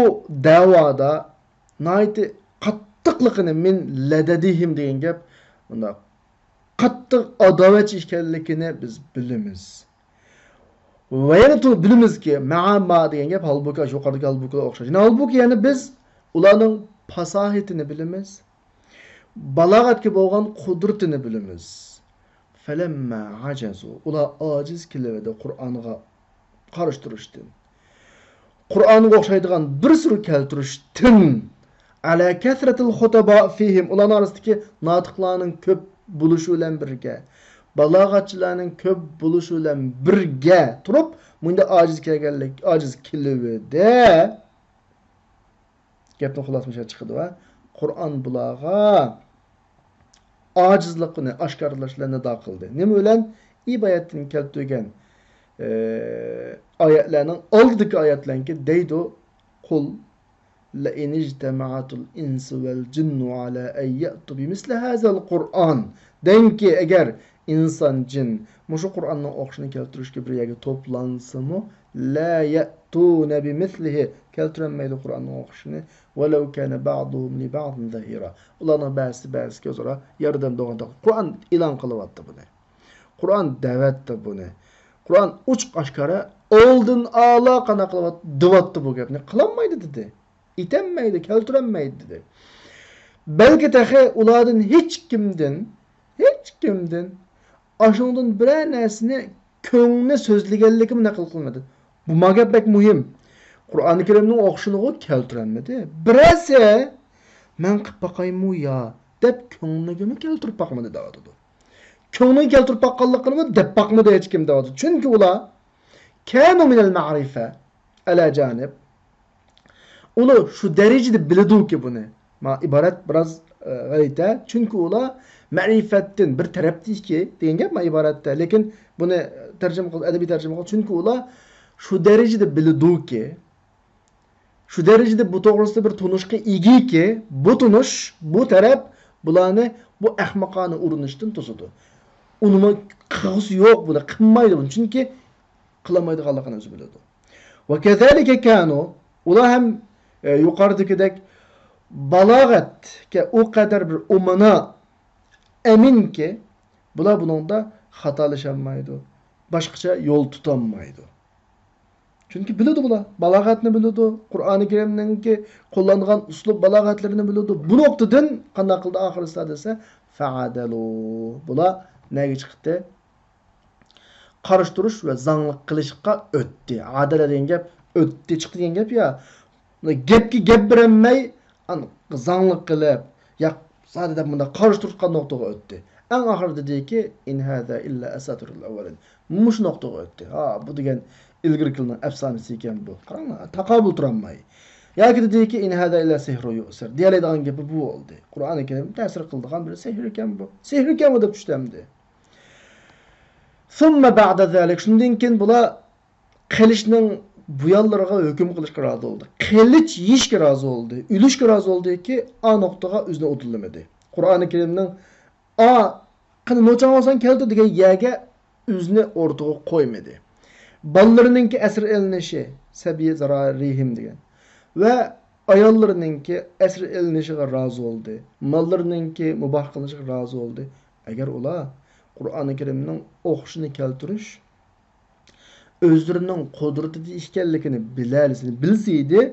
دەۋادا ناھايىتى قاتتىقلىقىنى، مىن لەدەدىھىم دېگەن گەپ، مۇنداق قاتتىق ئاداۋەتچى ئىكەنلىكىنى بىز بىلىمىز. ۋە يەنە تۇ-، بىلىمىزكى، مەئە ما دېگەن گەپ، ھالبۇكى، ئاشۇ يۇقىرىدىكى ھالبۇكىلار ئوخشاش. يەنە ھالبۇكى، يەنە بىز ئۇلارنىڭ پاساھىتىنى بىلىمىز، بالاغەتكە بولغان قۇدرىتىنى بىلىمىز. فەلەممە ئەجەزۇ، ئۇلار ئاجىز كېلىۋىدى قۇرئانغا قارشى تۇرۇشتىن. قۇرئانغا ئوخشايدىغان بىر سۈرە كەلتۈرۈشتىن. ئەلە كەسرەتىل خۇتەبا فىھىم، ئۇلارنىڭ ئارىسىدىكى ناتىقلارنىڭ كۆپ بولۇشى بىلەن بىرگە، بالاغەتچىلەرنىڭ كۆپ بولۇشى بىلەن بىرگە تۇرۇپ، مۇنداق ئاجىز كەلگەنلىك، ئاجىز كېلىۋىدى. گەپنىڭ خۇلاسىسى مۇشۇ چىقىدۇ ۋە قۇرئان بۇلارغا ئاجىزلىقىنى ئاشكارىلاش بىلەن نىدا قىلدى. نېمە بىلەن؟ ئىبايەتتىن كەلتۈرگەن، ئى، ئايەتلەرنىڭ ئالدىدىكى ئايەتلەرنىڭكى دەيدۇ، قۇل لەئىن ئىجتەمەئەتۇل ئىنسۇ ۋەل جىننۇ ئەلە ئەن يەئتۇ بىمىسلى ھازەل قۇرئان. دەڭكى، ئەگەر ئىنسان، جىن مۇشۇ قۇرئاننىڭ ئوخشىشىنى كەلتۈرۈشكە بىر يەرگە توپلانسىمۇ، لا يەئتۇنە بىمىسلىھى، كەلتۈرەلمەيدۇ قۇرئاننىڭ ئوخشىشىنى. ۋەلەۋ كانە بەئزۇھۇم لىبەئزىن زەھىرا. ئۇلارنىڭ بەزىسى بەزىسىگە ئۆزئارا ياردەمدە بولغان. قۇرئان ئېلان قىلىۋاتتى بۇنى. قۇرئان دەۋەتتى بۇنى. قۇرئان ئوچۇق ئاشكارا ئالدىن ئالا قانداق قىلىۋات-، دېۋاتتى بۇ گەپنى. قىلالمايدۇ دېدى. ئېتەلمەيدۇ، كەلتۈرەلمەيدۇ دېدى. بەلكى تېخى ئۇلاردىن ھېچكىمدىن، ھېچكىمدىن ئاشۇنىڭدىن بىرەر نەرسىنى كۆڭلى سۆزلىگەنلىكىمۇ نەقىل قىلمىدى. بۇ ما گەپ بەك مۇھىم. قۇرئانى كەرىمنىڭ ئوخشىشىنىغۇ كەلتۈرەلمىدى. بىرەرسى، مەن قىپ باقايمۇ يا دەپ كۆڭلىگىمۇ كەلتۈرۈپ باقمىدى دەۋاتىدۇ. كۆڭلىگە كەلتۈرۈپ باققانلىقىنىمۇ دەپ باقمىدى ھېچكىم دەۋاتىدۇ. چۈنكى ئۇلار كانوا مىنەل مەئرىفە ئەلا جانىب. ئۇلار شۇ دەرىجىدە بىلىدۇكى بۇنى. ما ئىبارەت بىراز، ئە، غەلىتە. چۈنكى ئۇلار مەرىپەتتىن بىر تەرەپتىكى دېگەن گەپ ما ئىبارەتتە. لېكىن بۇنى تەرجىمە قىل-، ئەدەبىي تەرجىمە قىل-، چۈنكى ئۇلار شۇ دەرىجىدە بىلىدۇكى، شۇ دەرىجىدە بۇ توغرىسىدا بىر تونۇشقا ئىگىكى، بۇ تونۇش، بۇ تەرەپ بۇلارنى بۇ ئەخمىقانە ئۇرۇنۇشتىن توسىدۇ. ئۇنىمۇ قىلغۇسى يوق، بۇنى قىلمايدۇ بۇنى. چۈنكى قىلالمايدىغانلىقىنى ئۆزى بىلىدۇ. ۋە كەزالىكە كانۇ، ئۇلار ھەم، ئە، يۇقىرىدىكىدەك بالاغەتكە ئۇ قەدەر بىر ئومىنا ئەمىنكى، بۇلار بۇنىڭدا خاتالىشالمايدۇ، باشقىچە يول تۇتالمايدۇ. چۈنكى بىلىدۇ بۇلار، بالاغەتنى بىلىدۇ، قۇرئانى كەرىمنىڭكى قوللانغان ئۇسلۇب بالاغەتلىرىنى بىلىدۇ. بۇ نۇقتىدىن قانداق قىلدى ئاخىرىسىدا دېسە، فەئەدەلۇ. بۇلار نەگە چىقتى؟ قارشى تۇرۇش ۋە زاڭلىق قىلىشقا ئۆتتى. ئادىلە دېگەن گەپ ئۆتتى، چىقتى دېگەن گەپ يا. گەپكە گەپ بېرەلمەي، ئان-، زاڭلىق قىلىپ، يا زادى دەپ مۇنداق قارشى تۇرۇشقان نۇقتىغا ئۆتتى. ئەڭ ئاخىرىدا دېدىكى، «ئىن ھازا ئىللا ئاساتىرۇل ئەۋۋەلىن.» مۇشۇ نۇقتىغا ئۆتتى. ھا، بۇ دېگەن ئىلگىرىكىلەرنىڭ ئەپسانىسى ئىكەن بۇ. قاراڭلار، تاقابىل تۇرالماي. ياكى دېدىكى، «ئىن ھازا ئىللا سىھرۇ يۇئسىر.» دېيەلەيدىغان گېپى بۇ بولدى. قۇرئانى كەرىم تەسىر قىلىدىغان بىر سېھىر ئىكەن بۇ. سېھىر ئىكەن بۇ دەپ چۈشتى ئەمدى. ثم بعد ذلك، شۇندىن كېيىن بۇلار قىلىچنىڭ بۇيانلىرىغا ھۆكۈم قىلىشقا رازى بولدى. قىلىچ يېيىشكە رازى بولدى. ئۆلۈشكە رازى بولدىكى، ئا نۇقتىغا ئۆزىنى ئۇدۇللىمىدى. قۇرئانى كەرىمنىڭ، «ئا، قېنى نوچاڭ بولساڭ كەلتۈر» دېگەن يەرگە ئۆزىنى ئورتىغا قويمىدى. بالىلىرىنىڭكى ئەسىر ئېلىنىشى، سەبىي زارارىھىم دېگەن. ۋە ئاياللىرىنىڭكى ئەسىر ئېلىنىشىغا رازى بولدى. ماللىرىنىڭكى مۇباھ قىلىنىشىغا رازى بولدى. ئەگەر ئۇلار قۇرئانى كەرىمنىڭ ئوخشىشىنى كەلتۈرۈش ئۆزلىرىنىڭ قۇدرىتىدە ئىكەنلىكىنى بىلەلىسىنى بىلسە ئىدى،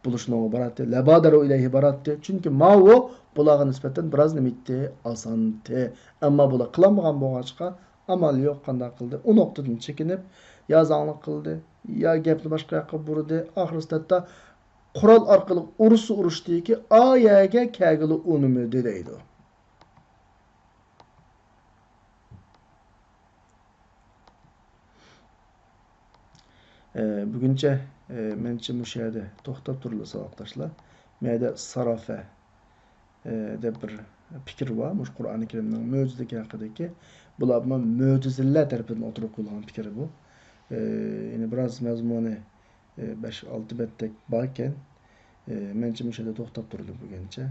بۇلار شۇنىڭغا باراتتى. لەبادەرۇ ئىلەيھى باراتتى. چۈنكى ماۋۇ بۇلارغا نىسبەتەن بىراز نېمە ئىتتى، ئاسانتى. ئەمما بۇلار قىلالمىغان بولغاچقا، ئامال يوق، قانداق قىلدى؟ ئۇ نۇقتىدىن چېكىنىپ، يا زاڭلىق قىلدى، يا گەپنى باشقا ياققا بۇردى. ئاخىرسىدا ھەتتا قورال ئارقىلىق ئۇرۇشسا ئۇرۇشتىكى، ئا يەرگە كەلگىلى ئۇنىمىدى دەيدۇ. ئە، بۈگۈنچە، ئە، مەنچە مۇشۇ يەردە توختاپ تۇرىلى، ساۋاقداشلار. مۇ يەردە سارافە، ئە، دەپ بىر پىكىر بار. مۇشۇ قۇرئانى كەرىمنىڭ مۆجىزىلىكى ھەققىدىكى. بۇلار مۇ-، مۆجىزىلەر تەرىپىدىن ئوتتۇرىغا قويۇلغان پىكىر بۇ. ئە، يەنى بىراز مەزمۇنى، ئە، بەش، ئالتە بەتتەك باركەن. ئە، مەنچە مۇشۇ يەردە توختاپ تۇرىلى بۈگۈنچە.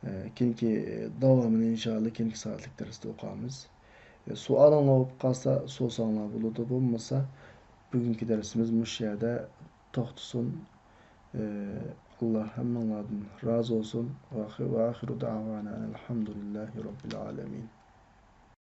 ئە، كېيىنكى داۋامىنى ئىنشائاللا كېيىنكى سائەتلىك دەرستە ئوقۇيمىز. ئە، سوئالىڭلار بولۇپ قالسا سورىساڭلار بولىدۇ، بولمىسا بۈگۈنكى دەرسىمىز مۇشۇ يەردە توختىسۇن. ئە، ئاللا ھەممىڭلاردىن رازى بولسۇن. ۋە ئاخىرۇ دەئۋانا ئەنىل ھەمدۇلىللاھى رەببىل ئالەمىن.